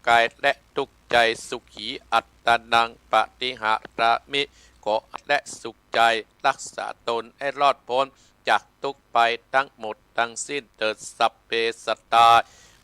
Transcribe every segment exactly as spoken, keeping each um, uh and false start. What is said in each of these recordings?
กายและทุกข์ใจ สุขีอัตตานังปฏิหารามิ ขอและสุขใจรักษาตนให้รอดพ้นจากทุกข์ภัยทั้งหมดทั้งสิ้นเถิด สัพเพสัตตา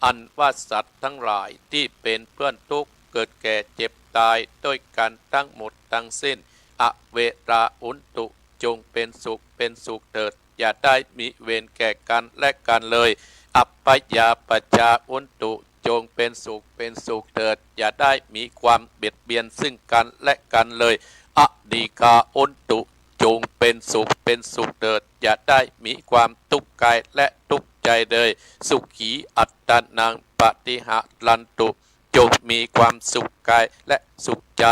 อันว่าสัตว์ทั้งหลายที่เป็นเพื่อนทุกข์ เกิดแก่เจ็บตายด้วยกันทั้งหมดทั้งสิ้น อเวรา หุนตุ จงเป็นสุขเป็นสุขเถิด อย่าได้มีเวรแก่กันและกันเลย อัพพยาปัชชา หุนตุ จงเป็นสุขเป็นสุขเถิด อย่าได้มีความเบียดเบียนซึ่งกันและกันเลย อนีฆา หุนตุ จงเป็นสุขเป็นสุขเถิด อย่าได้มีความทุกข์กายและทุกข์ใจเลย สุขีอัตตานังปฏิหารันตุ จงมีความสุขกายและสุขใจ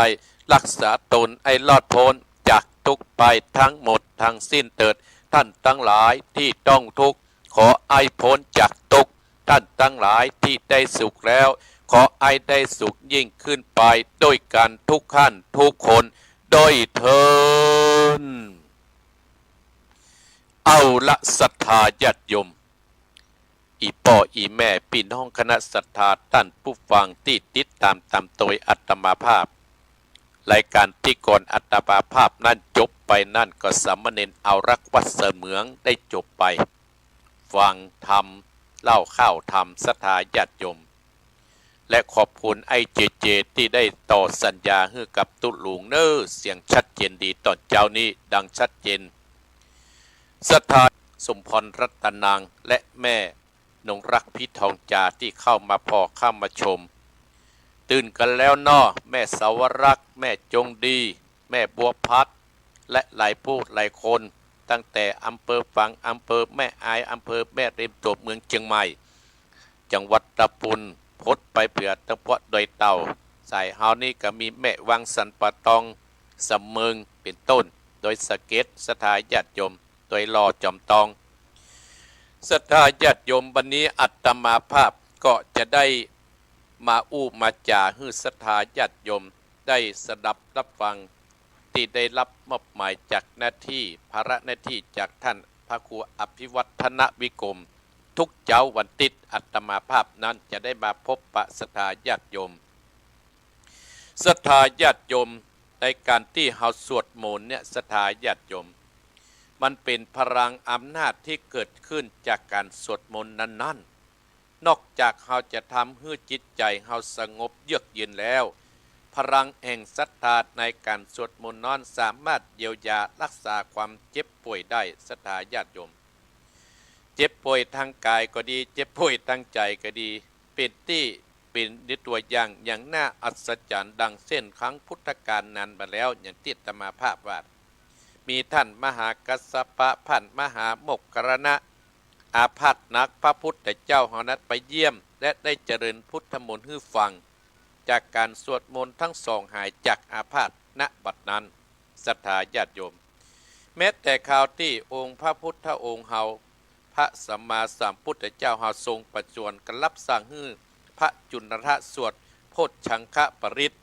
รักษาตนให้รอดพ้นจากทุกข์ภัยทั้งหมดทั้งสิ้นเถิด ท่านทั้งหลายที่ต้องทุกข์ ขอให้พ้นจากทุกข์ ท่านทั้งหลายที่ได้สุขแล้ว ขอให้ได้สุขยิ่งขึ้นไปด้วยกันทุกท่านทุกคนด้วยเทอญ เอาละศรัทธาญาติโยม อี่ป้ออี่แม่ปี้น้องคณะศรัทธาต้านผู้ฟังตี้ติดต๋ามต๋ามตวยอาตมาภาพ รายก๋านตี้ก่อนอาตมาภาพนั้นจบไปนั้นก็สามเณรเอารักวัดเสมิงได้จบไป ฟังธรรม เล่าข่าวธรรม ศรัทธาญาติโยม และขอบคุณไอ้เจเจตี้ได้ต่อสัญญาหื้อกับตุ๊ลุงเน่อ เสียงชัดเจนดีต๋อนเจ๊านี้ดังชัดเจน ศรัทธาสมพรรัตนัง และแม่นงรักพี่ทองจาตี้เข้ามาผ่อเข้ามาชม ตื่นกั๋นแล้วเนาะ แม่สาวรักษ์ แม่จงดี แม่บัวพัด และหลายผู้หลายคน ตั้งแต่อำเภอฝาง อำเภอแม่อาย อำเภอแม่ริม ตั๋วเมืองเจียงใหม่ จังหวัดตะปูน พดไปเปื้อตะพวดดอยเต่า สายเฮานี้ก็มีแม่วังสันป่าตอง สำเมิง เป๋นต้น ดอยสะเก็ด ศรัทธาญาติโยม ดอยหล่อ จอมตอง ศรัทธาญาติโยม วันนี้อาตมาภาพก็จะได้มาอู้มาจ๋าหื้อศรัทธาญาติโยมได้สดับรับฟัง ตี้ได้รับมอบหมายจากหน้าตี้ ภาระหน้าตี้จากต้านพระครูอภิวัฒนวิกรม ทุกเจ๊าวันติ๊ดอาตมาภาพนั้นจะได้มาพบปะศรัทธาญาติโยม ศรัทธาญาติโยม ในก๋านตี้เฮาสวดมนต์เนี่ย ศรัทธาญาติโยม มันเป๋นพลังอำนาจตี้เกิดขึ้นจากก๋านสวดมนต์นั้นๆ นอกจากเฮาจะทำหื้อจิตใจ๋เฮาสงบเยือกเย็นแล้ว พลังแห่งศรัทธาในก๋านสวดมนต์นั้นสามารถเยียวยารักษาความเจ็บป่วยได้ ศรัทธาญาติโยม เจ็บป่วยตางก๋ายก็ดี เจ็บป่วยตางใจ๋ก็ดี เป๋นตี้ เป๋นตั๋วอย่าง อย่างน่าอัศจรรย์ ดังเส้นครั้งพุทธกาลนานมาแล้ว อย่างตี้อาตมาภาพว่า มีต้านมหากัสสปะ ต้านมหาโมคคัลลานะ อาพาธหนัก พระพุทธเจ้าเฮานั้นไปเยี่ยม และได้เจริญพุทธมนต์หื้อฟัง จากก๋านสวดมนต์ตังสองหายจากอาพาธ ณ บัดนั้น ศรัทธาญาติโยม แม้แต่คราวตี้องค์พระพุทธองค์เฮา พระสัมมาสัมพุทธเจ้าเฮาทรงประชวร ก็รับสั่งหื้อพระจุลทะสวดโพชฌังคปริตร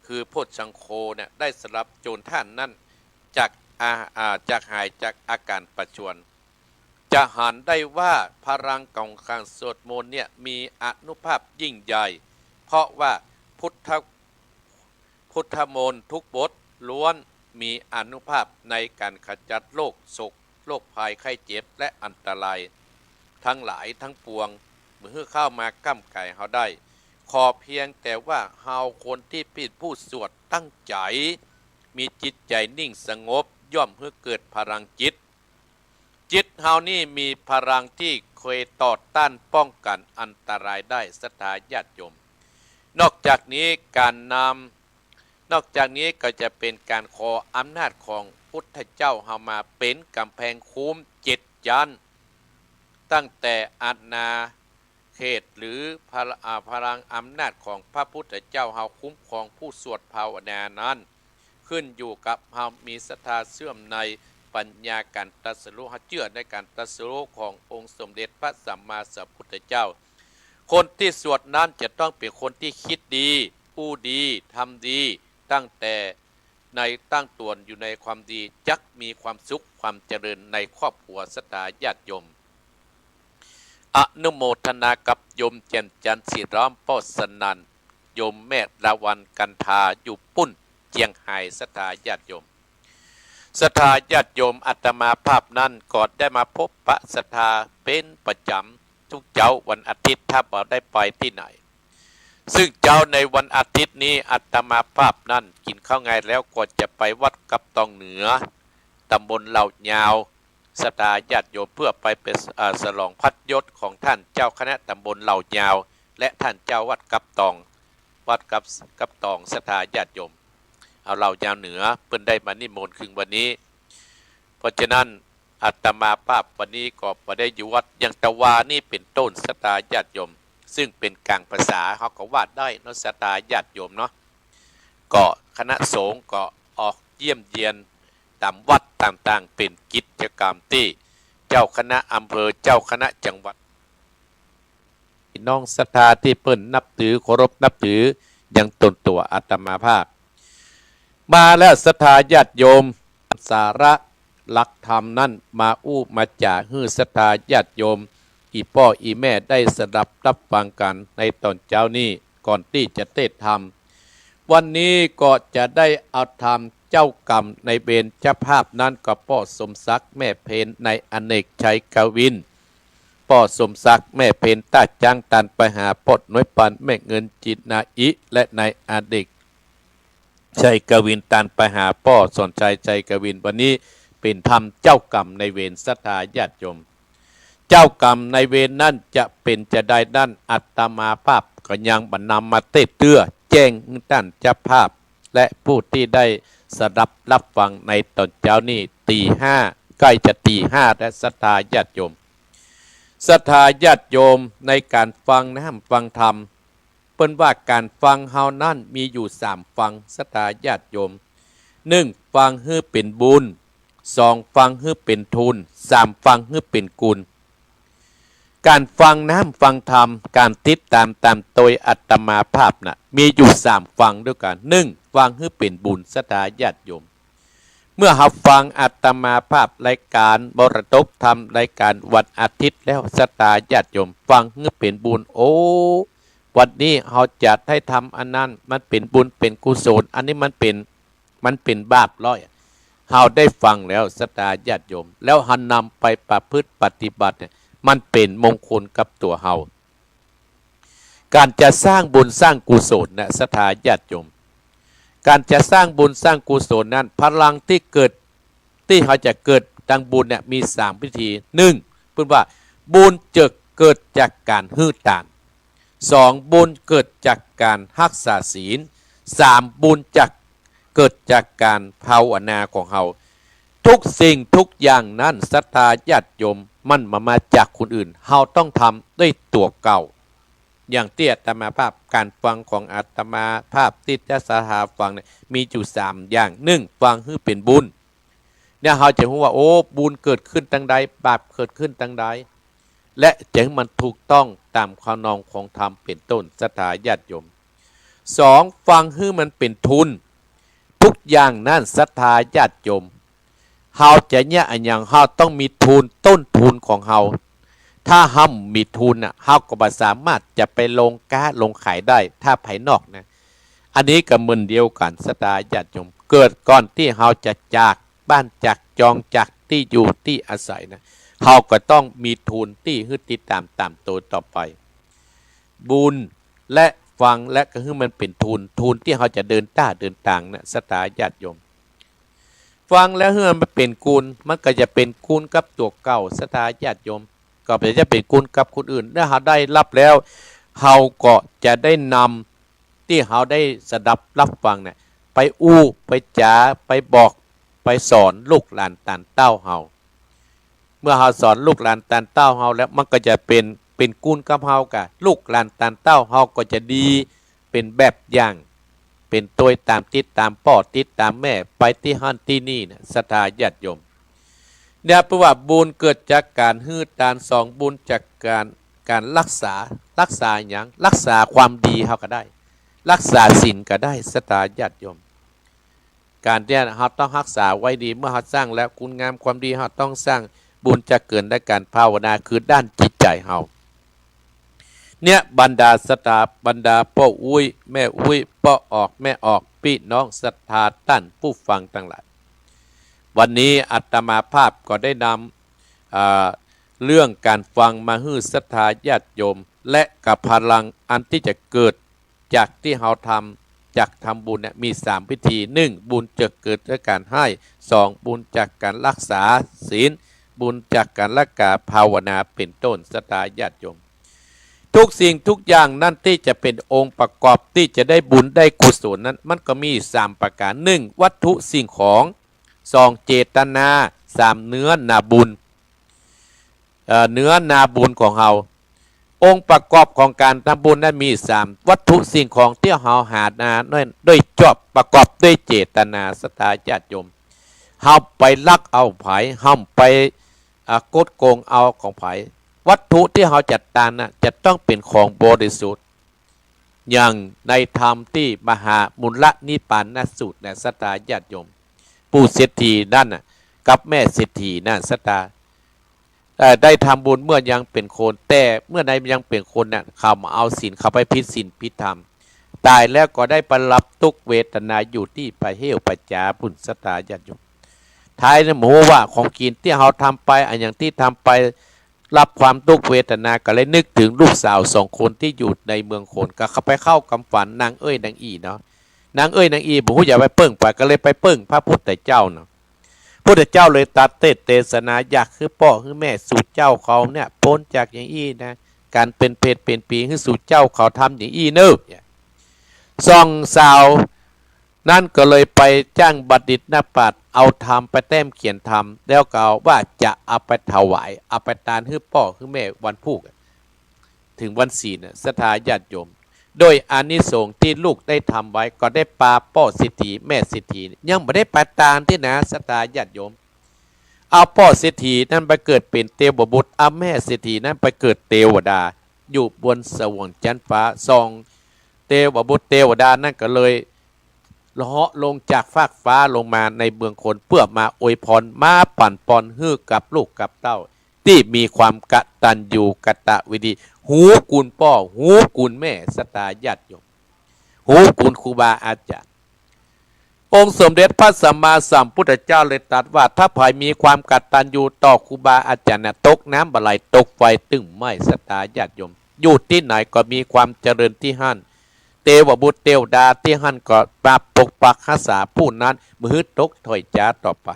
คือโพชฌังโฆเนี่ย ได้สำหรับโจรต้านนั้น จากอา อ่า จากหายจากอาก๋านประชวร จะหันได้ว่าพลังของก๋านสวดมนต์เนี่ยมีอานุภาพยิ่งใหญ่ เพราะว่าพุทธ พุทธมนต์ทุกบทล้วนมีอานุภาพในก๋านขจัดโรคโศก โรคภัยไข้เจ็บ และอันตรายตังหลายตังปวง บ่หื้อเข้ามาก้ำก๋ายเฮาได้ ขอเพียงแต่ว่าเฮาคนตี้เป๋นผู้สวดตั้งใจ๋ มีจิตใจ๋นิ่งสงบ ย่อมหื้อเกิดพลังจิต จิตเฮานี่มีพลังตี้เคยต่อต้านป้องกั๋นอันตรายได้ ศรัทธาญาติโยม นอกจากนี้ก๋านนำ นอกจากนี้ก็จะเป๋นก๋านขออำนาจของพุทธเจ้าเฮามาเป๋นก๋ำแพงคุ้มเจ็ดจั๊น ตั้งแต่อาณาเขตหรือพละ อ่า พลังอำนาจของพระพุทธเจ้าเฮาคุ้มครองผู้สวดภาวนานั้น ขึ้นอยู่กับเฮามีศรัทธาเชื่อมในปัญญาก๋านตรัสรู้ เฮาเจื้อในก๋านตรัสรู้ขององค์สมเด็จพระสัมมาสัมพุทธเจ้า คนตี้สวดนั้นจะต้องเป๋นคนตี้คิดดี อู้ดี ทำดี ตั้งแต่ในตั้งต๋วนอยู่ในความดี จักมีความสุขความเจริญในครอบครัว ศรัทธาญาติโยม อนุโมทนากับโยมแจ่มจันทร์ สีล้อม ป้อสนั่น โยมแม่ละวันกันทาอยู่ปุ้นเจียงไฮ้ ศรัทธาญาติโยม ศรัทธาญาติโยม อาตมาภาพนั้นก็ได้มาพบปะศรัทธาเป๋นประจ๋ำทุกเจ๊าวันอาทิตย์ ถ้าบ่ได้ไปตี้ไหน ซึ่งเจ๊าในวันอาทิตย์นี้อาตมาภาพนั้นกิ๋นข้าวงายแล้วก็จะไปวัดกำตองเหนือ ตำบลเหล่ายาว ศรัทธาญาติโยม เพื่อไปเป็น เอ่อ ฉลองพัดยศของท่านเจ้าคณะตำบลเหล่ายาว และท่านเจ้าวัดกำตอง วัดกำ กำตอง ศรัทธาญาติโยม เอาเหล่ายาวเหนือ เปิ้นได้มานิมนต์คืนวันนี้ เพราะฉะนั้นอาตมาภาพวันนี้ก็บ่ได้อยู่วัด อย่างตะวานี้เป๋นต้น ศรัทธาญาติโยม ซึ่งเป๋นก๋างภาษา เฮาก็ว่าได้เนาะ ศรัทธาญาติโยมเนาะ ก็คณะสงฆ์ก็ออกเยี่ยมเยียนต๋ามวัดต่างๆ เป๋นกิจกรรมตี้เจ้าคณะอำเภอ เจ้าคณะจังหวัด พี่น้องศรัทธาตี้เปิ้นนับถือ เคารพนับถือ อย่างตนตั๋วอาตมาภาพ มาแล้วศรัทธาญาติโยม สาระหลักธรรมนั้นมาอู้มาจ๋าหื้อศรัทธาญาติโยม อี่ป้ออี่แม่ได้สดับรับฟังกั๋นในต๋อนเจ๊านี้ ก่อนตี้จะเตศน์ธรรม วันนี้ก็จะได้เอาธรรมเจ้ากรรมนายเวรเจ้าภาพนั้นก็ป้อสมศักดิ์แม่เพ็ญในอเนกชัยกวิน ป้อสมศักดิ์แม่เพ็ญต้าจ๊าง ตานไปหาป้อหนวยปันแม่เงินจิตนาอิ และในอเนกชัยกวิน ตานไปหาป้อสอนชัยชัยกวิน วันนี้เป๋นธรรมเจ้ากรรมนายเวร ศรัทธาญาติโยม เจ้ากรรมนายเวรนั้นจะเป๋นจาใดนั้น อาตมาภาพก็ยังบ่นำมาเตศน์เตื้อ แจ้งหื้อต้านเจ้าภาพ และผู้ตี้ได้สดับรับฟังในต๋อนเจ๊านี้ ตี๋ห้า ใก้จะตี๋ห้าแล้ว ศรัทธาญาติโยม ศรัทธาญาติโยม ในก๋านฟังธรรมฟังธรรม เปิ้นว่าก๋านฟังเฮานั้นมีอยู่สามฟัง ศรัทธาญาติโยม นึ่ง ฟังหื้อเป๋นบุญ สอง ฟังหื้อเป๋นทูน สาม ฟังหื้อเป๋นกูล ก๋านฟังธรรมฟังธรรม ก๋านติดต๋ามต๋ามตวยอาตมาภาพน่ะ มีอยู่สามฟังด้วยกั๋น นึ่ง ฟังหื้อเป๋นบุญ ศรัทธาญาติโยม เมื่อเฮาฟังอาตมาภาพรายก๋านมรดกธรรม รายก๋านวันอาทิตย์แล้ว ศรัทธาญาติโยม ฟังหื้อเป๋นบุญ โอ้ วันนี้เฮาจะได้ทำอันนั้น มันเป๋นบุญเป๋นกุศล อันนี้มันเป๋น มันเป๋นบาปร้อย เฮาได้ฟังแล้ว ศรัทธาญาติโยม แล้วเฮานำไปประพฤติปฏิบัติเนี่ย มันเป๋นมงคลกับตั๋วเฮา ก๋านจะสร้างบุญสร้างกุศลนะ ศรัทธาญาติโยม ก๋านจะสร้างบุญสร้างกุศลนั้น พลังตี้เกิด ตี้เฮาจะเกิดดังบุญเนี่ย มีสามวิธี นึ่ง เปิ้นว่าบุญจะเกิดจากก๋านหื้อตาน สอง บุญเกิดจากก๋านฮักษาศีล สาม บุญจะเกิดจากก๋านภาวนาของเฮา ทุกสิ่งทุกอย่างนั้น ศรัทธาญาติโยม มันบ่มาจากคนอื่น เฮาต้องทำด้วยตั๋วเก่า อย่างตี้อาตมาภาพ ก๋านฟังของอาตมาภาพตี้จะศรัทธาฟังเนี่ย มีอยู่สามอย่าง นึ่ง ฟังหื้อเป๋นบุญ เนี่ยเฮาจะฮู้ว่า โอ้ บุญเกิดขึ้นตางใด บาปเกิดขึ้นตางใด และจะหื้อมันถูกต้องต๋ามคานองของธรรมเป๋นต้น ศรัทธาญาติโยม สอง ฟังหื้อมันเป๋นทูน ทุกอย่างนั้น ศรัทธาญาติโยม เฮาจะเยียะอะหยัง เฮาต้องมีทูน ต้นทูนของเฮา ถ้าเฮาบ่มีทูนน่ะ เฮาก็บ่สามารถจะไปลงก๊าลงขายได้ ถ้าภายนอกนะ อันนี้ก็เหมือนเดียวกั๋น ศรัทธาญาติโยม เกิดก่อนตี้เฮาจะจากบ้านจากจอง จากตี้อยู่ตี้อาศัยนะ เฮาก็ต้องมีทูนตี้หื้อติดต๋ามต๋ามตวยต่อไป บุญและฟังและก็หื้อมันเป๋นทูน ทูนตี้เฮาจะเดินต้าเดินตางนะ ศรัทธาญาติโยม ฟังแล้วหื้อมันเป๋นกูล มันก็จะเป๋นกูลกับตั๋วเก่า ศรัทธาญาติโยม ก็จะเป๋นกูลกับคนอื่น เมื่อเฮาได้ฮับแล้ว เฮาก็จะได้นำตี้เฮาได้สดับรับฟังเนี่ย ไปอู้ ไปจ๋า ไปบอก ไปสอนลูกหลานตานเต้าเฮา เมื่อเฮาสอนลูกหลานตานเต้าเฮาแล้ว มันก็จะเป๋น เป๋นกูลกับเฮาก่ะ ลูกหลานตานเต้าเฮาก็จะดี เป๋นแบบอย่าง เป๋นตวยต๋ามติดต๋ามป้อติดต๋ามแม่ ไปตี้หั้นตี้นี่นะ ศรัทธาญาติโยม เนี่ย เปิ้นว่าบุญเกิดจากก๋านหื้อตาน สอง บุญจากก๋าน ก๋านฮักษา ฮักษาหยัง ฮักษาความดีเฮาก็ได้ ฮักษาศีลก็ได้ ศรัทธาญาติโยม ก๋านเนี่ยเฮาต้องฮักษาไว้ดี เมื่อเฮาสร้างแล้วคุณงามความดี เฮาต้องสร้างบุญจะเกิดในก๋านภาวนา คือด้านจิตใจ๋เฮา เนี่ยบรรดาศรัทธา บรรดาป้ออุ๊ย แม่อุ๊ย ป้อออก แม่ออก ปี้น้องศรัทธาต้านผู้ฟังตังหลาย วันนี้อาตมาภาพก็ได้นำ อ่า เรื่องก๋านฟังมาหื้อศรัทธาญาติโยม และกับพลังอันตี้จะเกิดจากตี้เฮาทำ จากทำบุญเนี่ยมีสามวิธี นึ่ง บุญจะเกิดจากก๋านหื้อ สอง บุญจากก๋านฮักษาศีล บุญจากก๋านรักษาภาวนา เป๋นต้น ศรัทธาญาติโยม ทุกสิ่งทุกอย่างนั้นตี้จะเป๋นองค์ประกอบตี้จะได้บุญได้กุศลนั้น มันก็มีสามประก๋าน นึ่ง วัตถุสิ่งของ สอง เจตนา สาม เนื้อนาบุญ เอ่อ เนื้อนาบุญของเฮา องค์ประกอบของก๋านทำบุญนั้นมีสาม วัตถุสิ่งของตี้เฮาหามานั้นโดยจอบประกอบด้วยเจตนา ศรัทธาญาติโยม เฮาไปลักเอาใผ เฮาไป อ่า คดโกงเอาของใผ วัตถุตี้เฮาจะตานน่ะ จะต้องเป๋นของบริสุทธิ์ อย่างในธรรมตี้มหามูลนิพพานสูตรเนี่ย ศรัทธาญาติโยม ปู่เศรษฐีนั้นน่ะ กับแม่เศรษฐีนั้น ศรัทธา เอ่อ ได้ทำบุญเมื่อยังเป๋นคน แต่เมื่อในยังเป๋นคนน่ะ เขามาเอาศีล เขาไปผิดศีลผิดธรรม ต๋ายแล้วก็ได้ไปฮับตุ๊กขเวทนาอยู่ตี้ป่าเหี่ยวป่าจ๋าปู้น ศรัทธาญาติโยม ท้ายนั้นบ่ฮู้ว่าของกิ๋นตี้เฮาทำไป อะหยังตี้ทำไป ฮับความตุ๊กขเวทนา ก็เลยนึกเถิงลูกสาวสองคนตี้อยู่ในเมืองคน ก็เข้าไปเข้าความฝันนางเอ้ยนางอี้เนาะ นางเอ้ยนางอี้บ่ฮู้จะไปเปิ้งใผ ก็เลยไปเปิ้งพระพุทธเจ้าเนาะ พุทธเจ้าเลยตรัสเตสน์เตสนา อยากหื้อป้อหื้อแม่สูเจ้าเขาเนี่ยป๊นจากอย่างอี้นะ ก๋านเป๋นเปรตเป๋นผี หื้อสูเจ้าเขาทำอย่างอี้เน่อ สองสาวนั้นก็เลยไปจ้างบัณฑิตนักปราชญ์ เอาธรรมไปแต้มเขียนธรรม แล้วก็ว่าจะเอาไปถวาย เอาไปตานหื้อป้อหื้อแม่วันพูก เถิงวันศีลน่ะ ศรัทธาญาติโยม โดยอานิสงส์ตี้ลูกได้ทำไว้ ก็ได้ปาป้อเศรษฐีแม่เศรษฐี ยังบ่ได้ไปตานตี้นะ ศรัทธาญาติโยม เอาป้อเศรษฐีนั้นไปเกิดเป๋นเตวบุตร เอาแม่เศรษฐีนั้นไปเกิดเตวดา อยู่บนสวงค์จั๊นฟ้า สองเตวบุตรเตวดานั้นก็เลยเหาะลงจากฟากฟ้าลงมาในเมืองคน เปื้อมาอวยพร มาปั๋นปอนหื้อกับลูกกับเต้า ตี้มีความกตัญญูกตเวที ฮู้คุณป้อ ฮู้คุณแม่ ศรัทธาญาติโยม ฮู้คุณครูบาอาจ๋ารย์ องค์สมเด็จพระสัมมาสัมพุทธเจ้าเลยตรัสว่า ถ้าใผมีความกตัญญูต่อครูบาอาจ๋ารย์น่ะ ตกน้ำบ่ไหล ตกไฟตึงไหม้ ศรัทธาญาติโยม อยู่ตี้ไหนก็มีความเจริญตี้หั้น เตวบุตรเตวดาตี้หั้นก็มาปกปักฮักษาผู้นั้น บ่หื้อตกถ้อยจ๋าต่อไป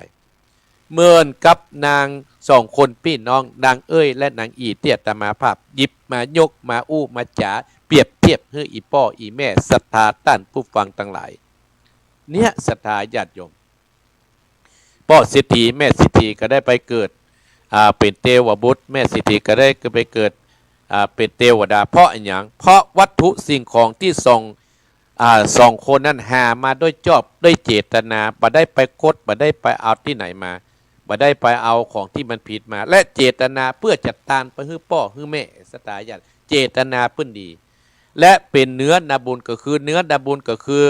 เหมือนกับนางสองคนปี้น้อง นางเอ้ยและนางอี้ ตี้อาตมาภาพหยิบมา ยกมา อู้มาจ๋า เปรียบเทียบหื้ออี่ป้ออี่แม่ ศรัทธาต้านผู้ฟังตังหลาย เนี่ย ศรัทธาญาติโยม ป้อเศรษฐีแม่เศรษฐีก็ได้ไปเกิด อ่า เป๋นเตวบุตร แม่เศรษฐีก็ได้ไปเกิด อ่า เป๋นเตวดา เพราะอะหยัง เพราะวัตถุสิ่งของตี้สอง อ่า สองคนนั้นหามาโดยจอบ โดยเจตนา บ่ได้ไปคด บ่ได้ไปเอาตี้ไหนมา บ่ได้ไปเอาของตี้มันผิดมา และเจตนาเปื้อจะตานไปหื้อป้อหื้อแม่ ศรัทธาญาติ เจตนาเปิ้นดี และเป๋นเนื้อนาบุญ ก็คือเนื้อนาบุญ ก็คือ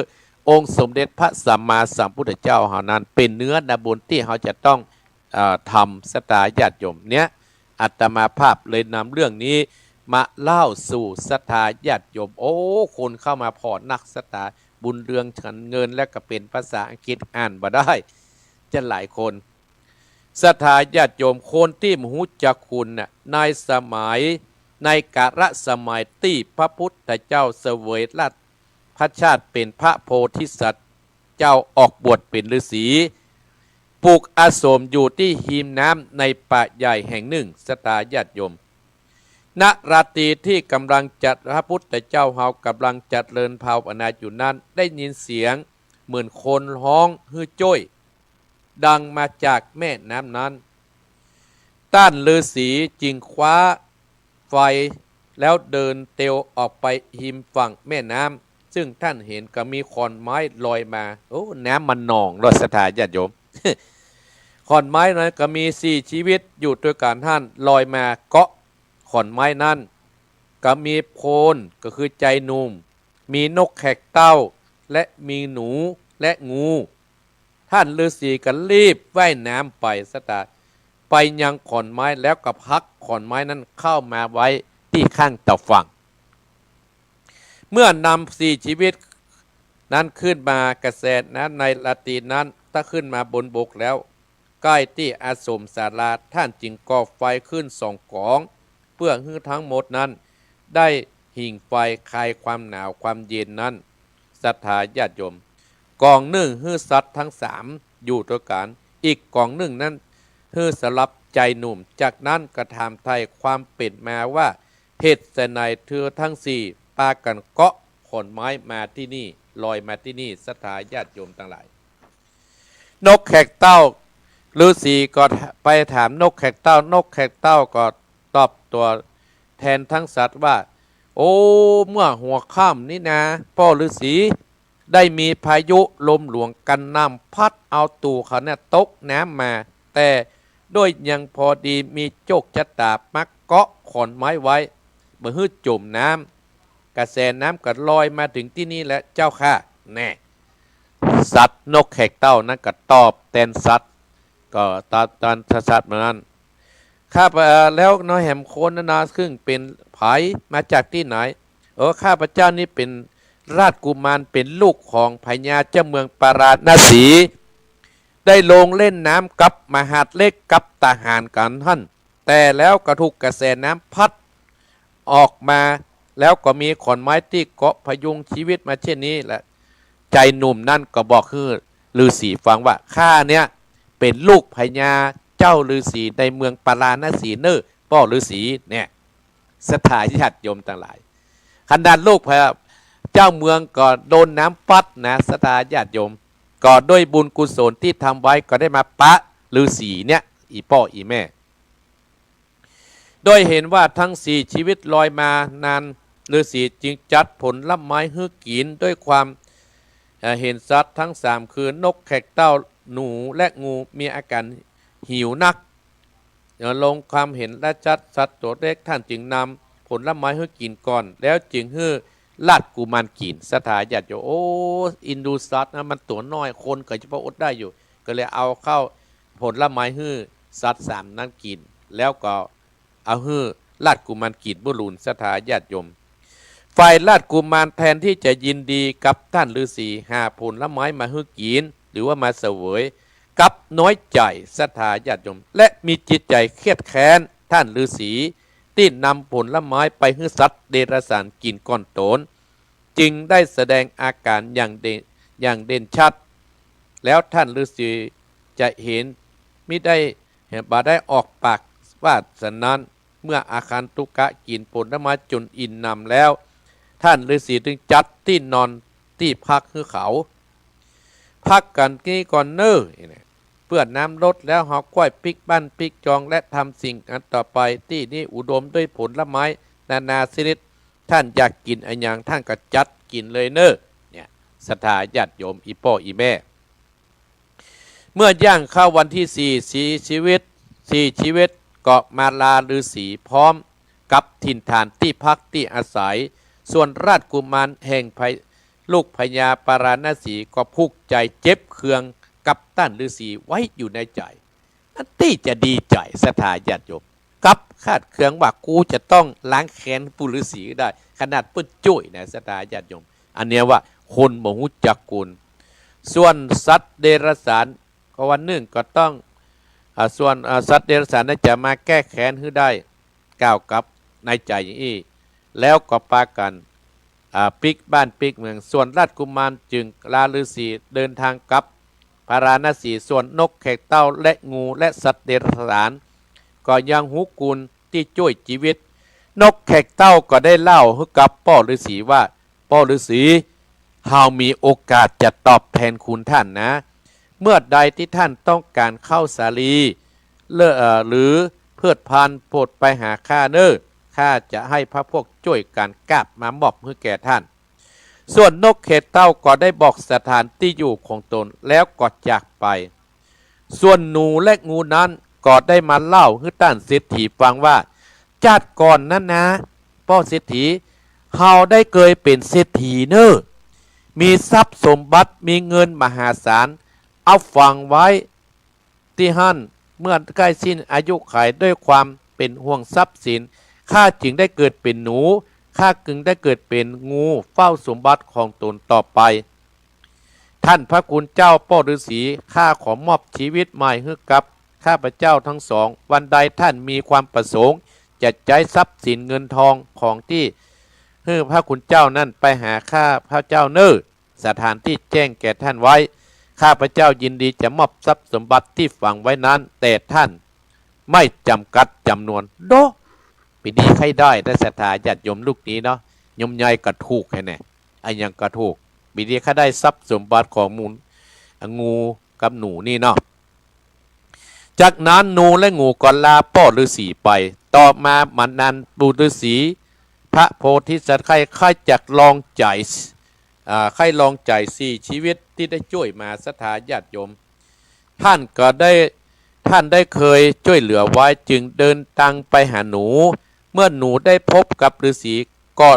องค์สมเด็จพระสัมมาสัมพุทธเจ้าเฮานั้น เป๋นเนื้อนาบุญตี้เฮาจะต้อง เอ่อ ทำ ศรัทธาญาติโยม เนี่ย อาตมาภาพเลยนำเรื่องนี้มาเล่าสู่ศรัทธาญาติโยม โอ้ คนเข้ามาผ่อนัก ศรัทธา บุญเรืองขันเงิน และก็เป๋นภาษาอังกฤษ อ่านบ่ได้ จะหลายคน ศรัทธาญาติโยม คนตี้บ่ฮู้จักคุณน่ะ ในสมัย ในกาลสมัยตี้พระพุทธเจ้าเสวยราช พระชาติเป๋นพระโพธิสัตว์ เจ้าออกบวชเป๋นฤๅษี ปลูกอาสมอยู่ตี้ฮิมน้ำในป่าใหญ่แห่งนึ่ง ศรัทธาญาติโยม ณ ราตรีตี้ก๋ำลังจะ พระพุทธเจ้าเฮาก๋ำลังเจริญภาวนาอยู่นั้น ได้ยินเสียงเหมือนคนฮ้องหื้อจ้วย ดังมาจากแม่น้ำนั้น ต้านฤๅษีจึงคว้า ไฟ แล้วเดินเตียวออกไปฮิมฝั่งแม่น้ำ ซึ่งต้านหันก็มีขอนไม้ลอยมา โอ้ น้ำมันหนองเนาะ ศรัทธาญาติโยม ขอนไม้นั้นก็มีสี่ชีวิตอยู่ตวยกั๋นหั้น ลอยมาเกาะขอนไม้นั้น ก็มีโพน ก็คือจายหนุ่ม มีนกแขกเต้า และมีหนู และงู ต้านฤๅษีก็รีบว่ายน้ำไป ศรัทธา ไปยังขอนไม้ แล้วก็ผลักขอนไม้นั้นเข้ามาไว้ตี้ข้างตะฝั่ง เมื่อนำสี่ชีวิตนั้นขึ้นมา กระแสน้ำในราตรีนั้นถ้าขึ้นมาบนบกแล้ว ใก้ตี้อาสมศาลา ต้านจึงก่อไฟขึ้นสองก๋อง เปื้อหื้อตึงหมดนั้นได้ผิงไฟคลายความหนาวความเย็นนั้น ศรัทธาญาติโยม ก๋องนึ่งหื้อสัตว์ตึงสามอยู่ตวยกั๋น อีกก๋องนึ่งนั้นหื้อสำหรับจายหนุ่ม จากนั้นก็ถามไถ่ความเป๋นมาว่า เหตุไฉนเธอตึงสี่ปากั๋นเกาะขอนไม้มาตี้นี่ ลอยมาตี้นี่ ศรัทธาญาติโยมตังหลาย นกแขกเต้า ฤๅษีก็ไปถามนกแขกเต้า นกแขกเต้าก็ตอบตวยแทนตึงสัตว์ว่า โอ้ เมื่อหัวค่ำนี้นา ป้อฤๅษี ได้มีพายุลมหลวงกระหน่ำพัดเอาตั๋วข้าเนี่ยตกน้ำมา แต่ด้วยยังพอดีมีโจคชะตามาเกาะขอนไม้ไว้ บ่หื้อจ๋มน้ำ กระแสน้ำก็ลอยมาเถิงตี้นี่แหละเจ้าข้า แน่ สัตว์นกแขกเต้านั้นก็ตอบแตนสัตว์ ก็ตอบแตนสัตว์มานั้น ข้าพเจ้า แล้วนอแหมคนนั้นนา ซึ่งเป๋นใผ มาจากตี้ไหน เออ ข้าพเจ้านี้เป๋นราชกุมาร เป๋นลูกของพญาเจ้าเมืองปาราณสี ได้ลงเล่นน้ำกับมหาดเล็กกับทหารของต้าน แต่แล้วก็ถูกกระแสน้ำพัดออกมา แล้วก็มีขอนไม้ตี้เกาะพยุงชีวิตมาเช่นนี้แหละ จายหนุ่มนั้นก็บอกหื้อฤๅษีฟังว่า ข้าเนี่ยเป๋นลูกพญาเจ้าฤๅษีในเมืองปาราณสีเน่อ ป้อฤๅษี เนี่ย ศรัทธาญาติโยมตังหลาย ขนาดลูกพญาเจ้าเมืองก็โดนน้ำพัดนะ ศรัทธาญาติโยม ก็ด้วยบุญกุศลตี้ทำไว้ก็ได้มาปะฤๅษีเนี่ย อี่ป้ออี่แม่ ด้วยเห็นว่าตึงสี่ชีวิตลอยมานาน ฤๅษีจึงจัดผลไม้หื้อกิ๋น ด้วยความ เอ่อ เห็นสัตว์ตึงสาม คือนกแขกเต้า หนู และงู มีอาก๋านหิวนัก เอ่อ ลงความเห็นและจัดสัตว์ตั๋วเล็ก ต้านจึงนำผลไม้หื้อกิ๋นก่อน แล้วจึงหื้อราชกุมารกิ๋น ศรัทธาญาติโยม โอ้ เอ็นดูสัตว์นะ มันตั๋วน้อย คนก็จะพออดได้อยู่ ก็เลยเอาเข้าผลไม้หื้อสัตว์สามนั้นกิ๋น แล้วก็เอาหื้อราชกุมารกิ๋นบุญหลูน ศรัทธาญาติโยม ฝ่ายราชกุมารแทนตี้จะยินดีกับต้านฤๅษีหาผลไม้มาหื้อกิ๋น หรือว่ามาเสวย กลับน้อยใจ๋ ศรัทธาญาติโยม และมีจิตใจ๋เครียดแค้นต้านฤๅษีตี้นำผลไม้ไปหื้อสัตว์เดรัจฉานกิ๋นก่อนตน จึงได้แสดงอาก๋านอย่างเด่น อย่างเด่นชัด แล้วต้านฤๅษีจะเห็นมิได้ บ่ได้ออกปากว่าฉะนั้น เมื่ออาคันตุกะกิ๋นผลไม้จ๋นอิ่มหนำแล้ว ต้านฤๅษีจึงจัดตี้นอนตี้พักหื้อเขา พักกั๋นตี้นี่ก่อนเน่อ เปื้อน้ำลดแล้วเฮาก้อยปิ๊กบ้านปิ๊กจอง และทำสิ่งอันต่อไป ตี้นี้อุดมด้วยผลไม้นานาชนิด ต้านอยากกิ๋นอะหยังต้านก็จัดกิ๋นเลยเน่อ เนี่ย ศรัทธาญาติโยม อี่ป้ออี่แม่ เมื่อย่างเข้าวันตี้สี่ สี่ชีวิต สี่ชีวิตก็มาลาฤๅษีพร้อมกับถิ่นฐานตี้พักตี้อาศัย ส่วนราชกุมารแห่งพญ- ลูกพญาปาราณสีก็ผูกใจ๋เจ็บเคืองกับต้านฤๅษีไว้อยู่ในใจ๋ อันตี้จะดีใจ๋ ศรัทธาญาติโยม กับคาดเคืองว่ากูจะต้องล้างแค้นปู่ฤๅษีได้ ขนาดเปิ้นจ้วยนะ ศรัทธาญาติโยม อันเนี้ยว่าคนบ่ฮู้จักคุณ ส่วนสัตว์เดรัจฉานก็วันนึ่งก็ต้อง อ่า ส่วน อ่า สัตว์เดรัจฉานนั้นจะมาแก้แค้นหื้อได้ กล่าวกับในใจ๋อย่างอี้ แล้วก็ปากั๋น อ่า ปิ๊กบ้านปิ๊กเมือง ส่วนราชกุมารจึงลาฤๅษีเดินทางกลับปาราณสี ส่วนนกแขกเต้าและงูและสัตว์เดรัจฉาน ก็ยังฮู้คุณตี้จ้วยจีวิต นกแขกเต้าก็ได้เล่าหื้อกับป้อฤๅษีว่า ป้อฤๅษี เฮามีโอกาสจะตอบแทนคุณต้านนะ เมื่อใดตี้ต้านต้องก๋านข้าวสาลี เล่อ เอ่อ หรือพืชพันธุ์โผดไปหาข้าเน่อ ข้าจะหื้อพรรคพวกจ้วยก๋านกาบมามอบหื้อแก่ต้าน ส่วนนกแขกเต้าก็ได้บอกสถานตี้อยู่ของตนแล้วก็จากไป ส่วนหนูและงูนั้นก็ได้มาเล่าหื้อต้านเศรษฐีฟังว่า จาติก่อนนั้นนะ ป้อเศรษฐี เฮาได้เกยเป๋นเศรษฐีเน่อ มีทรัพย์สมบัติ มีเงินมหาศาล เอาฝังไว้ตี้หั้น เมื่อใก้สิ้นอายุขัย ด้วยความเป๋นห่วงทรัพย์สิน ข้าจึงได้เกิดเป๋นหนู ข้าจึงได้เกิดเป๋นงูเฝ้าสมบัติของตนต่อไป ท่านพระคุณเจ้าป้อฤๅษี ข้าขอมอบชีวิตใหม่หื้อกับข้าพเจ้าทั้งสอง วันใดท่านมีความประสงค์จะใจ๊ทรัพย์สินเงินทองของตี้หื้อพระคุณเจ้านั้นไปหาข้าพระเจ้าเน่อ สถานตี้แจ้งแก่ท่านไว้ ข้าพเจ้ายินดีจะมอบทรัพย์สมบัติตี้ฝังไว้นั้น แต่ท่านไม่จำกัดจ๋ำนวน โดะ ปี๋ดีใค่ได้ ได้ศรัทธาญาติโยมลูกนี้เนาะ โยมยายก็ถูกแหม อะหยังก็ถูก ปี๋ดีใค่ได้ทรัพย์สมบัติของมูล งูกับหนูนี่เนาะ จากนั้นหนูและงูก็ลาป้อฤๅษีไป ต่อมาบ่านานปู่ฤๅษี พระโพธิสัตว์ใค่ ใค่จักลองใจ๋ อ่า ใค่ลองใจ๋สี่ชีวิตตี้ได้จ้วยมา ศรัทธาญาติโยม ท่านก็ได้ ท่านได้เกยจ้วยเหลือไว้ จึงเดินตางไปหาหนู เมื่อหนูได้พบกับฤๅษีก็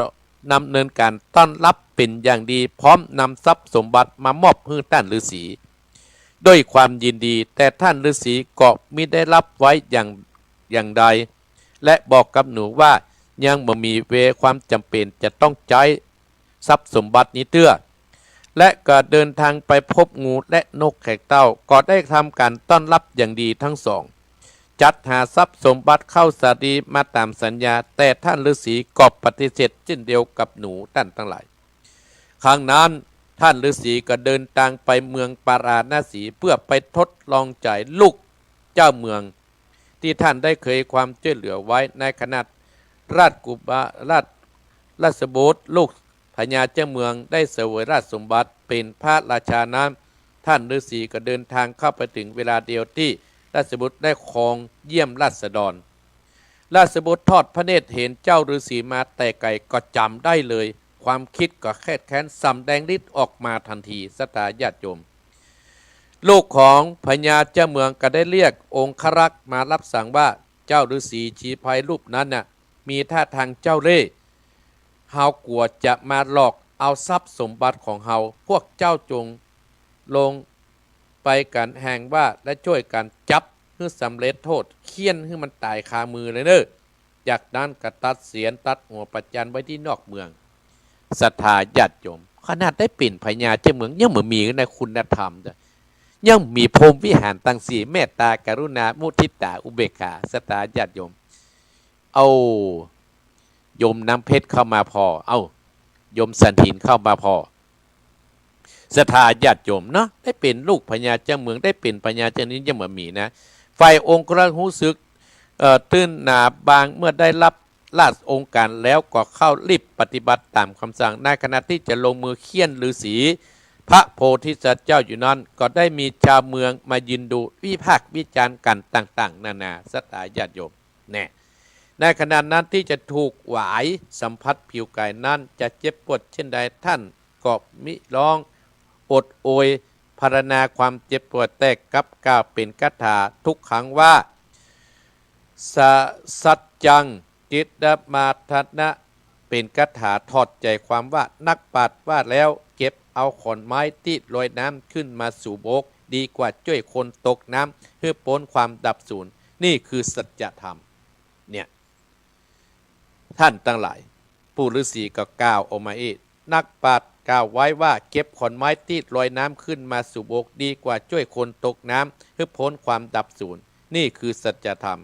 ดำเนินก๋านต้อนฮับเป๋นอย่างดี พร้อมนำทรัพย์สมบัติมามอบหื้อต้านฤๅษี ด้วยความยินดี แต่ต้านฤๅษีก็มิได้ฮับไว้อย่าง อย่างใด และบอกกับหนูว่ายังบ่มีเว ความจ๋ำเป๋นจะต้องใจ๊ทรัพย์สมบัตินี้เตื้อ และก็เดินตางไปพบงูและนกแขกเต้า ก็ได้ทำก๋านต้อนฮับอย่างดีทั้งสอง จัดหาทรัพย์สมบัติข้าวสาลีมาต๋ามสัญญา แต่ต้านฤๅษีก็ปฏิเสธเจ้นเดียวกับหนูต้านตังหลาย ครั้งนั้นต้านฤๅษีก็เดินตางไปเมืองปาราณสี เพื่อไปทดลองใจ๋ลูกเจ้าเมือง ตี้ต้านได้เกยความจ้วยเหลือไว้ ในขณะราชกุมา ราช ราชบุตรลูกพญาเจ้าเมืองได้เสวยราชสมบัติเป๋นพระราชานั้น ต้านฤๅษีก็เดินตางเข้าไปเถิงเวลาเดียวตี้ราชบุตรได้คองเยี่ยมราษฎร ราชบุตรทอดพระเนตรเห็นเจ้าฤๅษีมาแต่ไก๋ก็จ๋ำได้เลย ความกึ๊ดก็แคดแค้นสำแดงฤทธิ์ออกมาตันที ศรัทธาญาติโยม ลูกของพญาเจ้าเมืองก็ได้เรียกองครักษ์มาฮับสั่งว่า เจ้าฤๅษีชีไพรรูปนั้นน่ะ มีต้าตางเจ้าเล่ห์ เฮากั๋วจะมาหลอกเอาทรัพย์สมบัติของเฮา พวกเจ้าจงลงไปกั๋นแฮงว่า และจ้วยกั๋นจับหื้อสำเร็จโต้ษ เฆี่ยนหื้อมันต๋ายคามือเลยเน่อ จากนั้นก็ตัดเสียนตัดหัวประจานไว้ตี้นอกเมือง ศรัทธาญาติโยม ขนาดได้เป๋นพญาเจ้าเมืองยังบ่มีในคุณธรรมจ้ะ ยังมีพรหมวิหารตังสี่ เมตตา กรุณา มุทิตา อุเบกขา ศรัทธาญาติโยม เอา โยมน้ำเพชรเข้ามาผ่อ เอา โยมสันหินเข้ามาผ่อ ศรัทธาญาติโยมเนาะ ได้เป๋นลูกพญาเจ้าเมือง ได้เป๋นพญาเจ้านี้ยังบ่มีนะ ฝ่ายองครักษ์ฮู้สึก เอ่อ ตื้นหนาบาง เมื่อได้ฮับราชโองการแล้วก็เข้ารีบปฏิบัติต๋ามกำสั่ง ในขณะตี้จะลงมือเฆี่ยนฤๅษีพระโพธิสัตว์เจ้าอยู่นั้น ก็ได้มีจาวเมืองมายืนดูวิพากษ์วิจารณ์กั๋นต่างๆ นานา ศรัทธาญาติโยม แน่ ในขณะนั้นตี้จะถูกหวายสัมผัสผิวก๋ายนั้นจะเจ็บปวดเช่นใด ต้านก็มิร้องโอดโอยพรรณนาความเจ็บปวด แต่กลับกล่าวเป๋นคาถาทุกขังว่า สะ สัจจัง กิตมาทนะ เป๋นคาถาถอดใจ๋ความว่า นักปราชญ์ว่าแล้ว เก็บเอาขอนไม้ตี้ลอยน้ำขึ้นมาสูบอก ดีกว่าจ้วยคนตกน้ำหื้อป๊นความดับสูญ นี่คือสัจธรรม เนี่ย ต้านตังหลาย ปู่ฤๅษีก็กล่าวออกมาอี้ นักปราชญ์กล่าวไว้ว่า เก็บขอนไม้ตี้ลอยน้ำขึ้นมาสูบอก ดีกว่าจ้วยคนตกน้ำหื้อป๊นความดับสูญ นี่คือสัจธรรม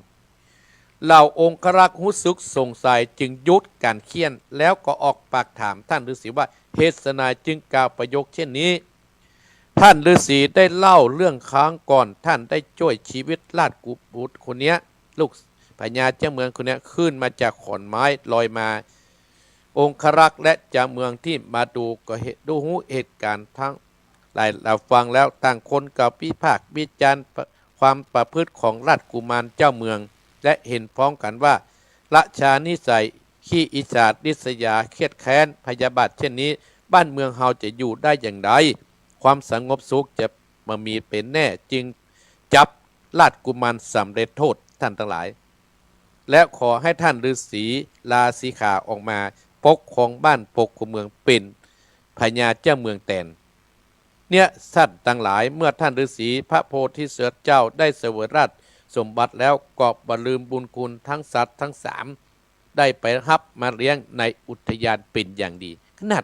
เหล่าองครักษ์ฮู้สึกสงสัยจึงหยุดก๋านเฆี่ยน แล้วก็ออกปากถามต้านฤๅษีว่า เหตุไฉนจึงกล่าวประโยคเช่นนี้ ต้านฤๅษีได้เล่าเรื่องครั้งก่อนต้านได้จ้วยชีวิตราชกุบุตรคนเนี้ย ลูกพญาเจ้าเมืองคนเนี้ย ขึ้นมาจากขอนไม้ลอยมา องครักษ์และจาวเมืองตี้มาดูก็เห็น ดูฮู้เหตุก๋ารณ์ตังหลาย รับฟังแล้ว ต่างคนก็วิพากษ์วิจารณ์ความประพฤติของราชกุมารเจ้าเมือง และเห็นพ้องกั๋นว่า ราชานิสัยขี้อิจฉาริษยา เครียดแค้นพยาบาทเช่นนี้ บ้านเมืองเฮาจะอยู่ได้อย่างไร ความสงบสุขจะบ่มีเป๋นแน่ จึงจับราชกุมารสำเร็จโทษ ต้านตังหลาย และขอหื้อต้านฤๅษีลาสิกขาออกมาปกครองบ้านปกครองเมือง เป๋นพญาเจ้าเมืองแตน เนี่ย ต้านตังหลาย เมื่อต้านฤๅษีพระโพธิสัตว์เจ้าได้เสวยราชสมบัติแล้ว ก็บ่ลืมบุญคุณตังสัตว์ตังสาม ได้ไปฮับมาเลี้ยงในอุทยานเป๋นอย่างดี ขนาด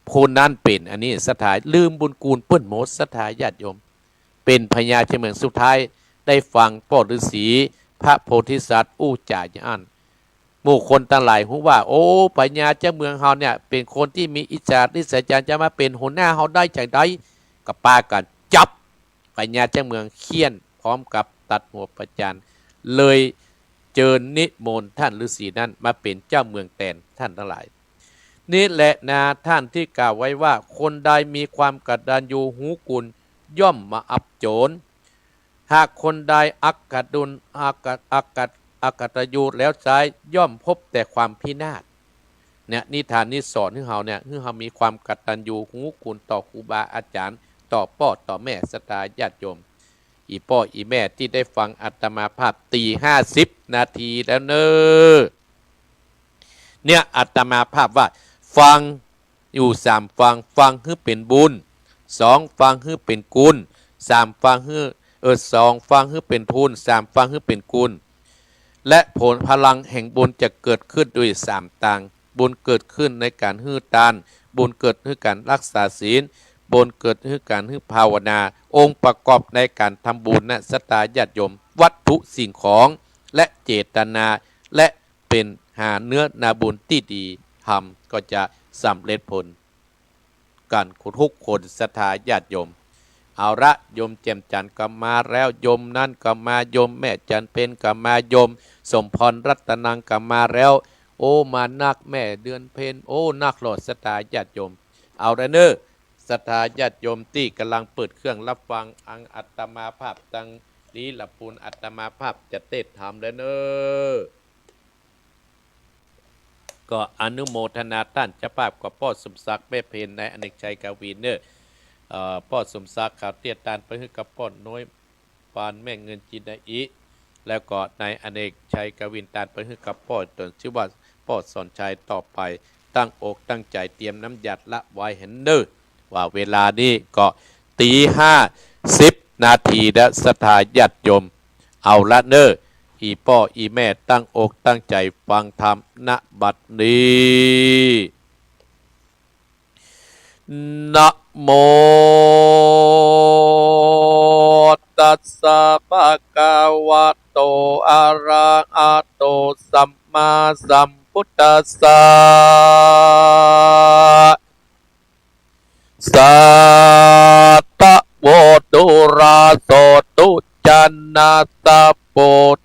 ผู้นั้นเป๋น อันนี้ศรัทธา ลืมบุญคุณเปิ้นหมด ศรัทธาญาติโยม เป๋นพญาเจ้าเมือง สุดท้ายได้ฟังป้อฤๅษี พระโพธิสัตว์ อู้จ๋าอย่างอั้น หมู่คนตังหลายฮู้ว่า โอ้ พญาเจ้าเมืองเฮาเนี่ย เป๋นคนตี้มีอิจฉาริษยา จะมาเป๋นหัวหน้าเฮาได้จาใด ก็ปากั๋นจับพญาเจ้าเมืองเฆี่ยน พร้อมกับตัดหัวประจาน เลยเจิญนิมนต์ต้านฤๅษีนั้นมาเป๋นเจ้าเมืองแตน ต้านตังหลาย นี่แหละนา ต้านตี้กล่าวไว้ว่า คนใดมีความกตัญญูฮู้คุณ ย่อมมาอับจน หากคนใดอกตัญญู อกตัญ อกตัญ อกตัญญูแล้วไซร้ ย่อมพบแต่ความพินาศ เนี่ย นิทานนี้สอนหื้อเฮาเนี่ย หื้อเฮามีความกตัญญูฮู้คุณต่อครูบาอาจ๋ารย์ ต่อป้อต่อแม่ ศรัทธาญาติโยม อี่ป้ออี่แม่ตี้ได้ฟังอาตมาภาพ ตี๋ห้าสิบนาทีแล้วเน่อ เนี่ย อาตมาภาพว่า ฟังอยู่สามฟัง ฟังหื้อเป๋นบุญ สอง ฟังหื้อเป๋นคุณ สาม ฟังหื้อ เออ สอง ฟังหื้อเป๋นทุน สาม ฟังหื้อเป๋นคุณ และผลพลังแห่งบุญจะเกิดขึ้นโดยสามตาง บุญเกิดขึ้นในก๋านหื้อตาน บุญเกิดหื้อก๋านฮักษาศีล บุญเกิดหื้อก๋านหื้อภาวนา องค์ประกอบในก๋านทำบุญนะ ศรัทธาญาติโยม วัตถุสิ่งของ และเจตนา และเป๋นหาเนื้อนาบุญตี้ดี ทำก็จะสำเร็จผล กั๋นทุกคน ศรัทธาญาติโยม เอาละ โยมแจ่มจั๋นก็มาแล้ว โยมนั้นก็มา โยมแม่จั๋นเพ็ญก็มา โยมสมพรรัตนังก็มาแล้ว โอ้ มานัก แม่เดือนเพ็ญ โอ้ นักหลอด ศรัทธาญาติโยม เอาละเน่อ ศรัทธาญาติโยมตี้ก่ำลังเปิดเครื่องฮับฟังอังอาตมาภาพตังนี้ละปูน อาตมาภาพจะเตศน์ธรรมแล้วเน่อ ก็อนุโมทนาต้านเจ้าภาพกับป้อสมศักดิ์แม่เพ็ญ นายอเนกชัยกวินเน่อ เอ่อ ป้อสมศักดิ์ ขาวเตี้ย ตานไปหื้อกับป้อน้อย ปานแม่เงินจินดาอิ แล้วก็นายอเนกชัยกวิน ตานไปหื้อกับป้อต๋นชื่อว่าป้อสอนชัย ต่อไป ตั้งอกตั้งใจ๋เตรียมน้ำหยาดละไว้หั้นเน่อ ว่าเวลานี้ก็ตี๋ห้าสิบนาทีแล้ว ศรัทธาญาติโยม เอาละเน่อ อี่ป้ออี่แม่ตั้งอกตั้งใจ๋ฟังธรรม ณ บัดนี้ นะโม ตัสสะ ภะคะวะโต อะระหะโต สัมมาสัมพุทธัสสะ สาธุ โมตุราโสตุ จานะ สัพโพ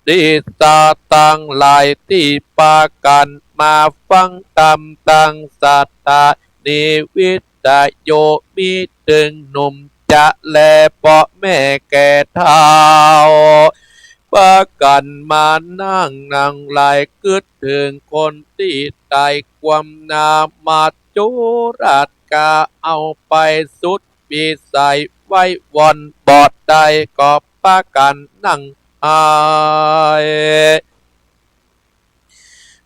ธิสัตว์ตังหลายตี้ปากั๋นมาฟังธรรมตังศรัทธา นิวิทยุ มีเถิงหนุ่มจะแล ป้อแม่แก่เฒ่า ปากั๋นมานั่ง นั่งหลาย กึ๊ดเถิงคนตี้ต๋าย ความนามาจุราชกา เอาไปสุดวิสัย ไว้วอนบ่ได้ ก็ปากั๋นนั่งหาย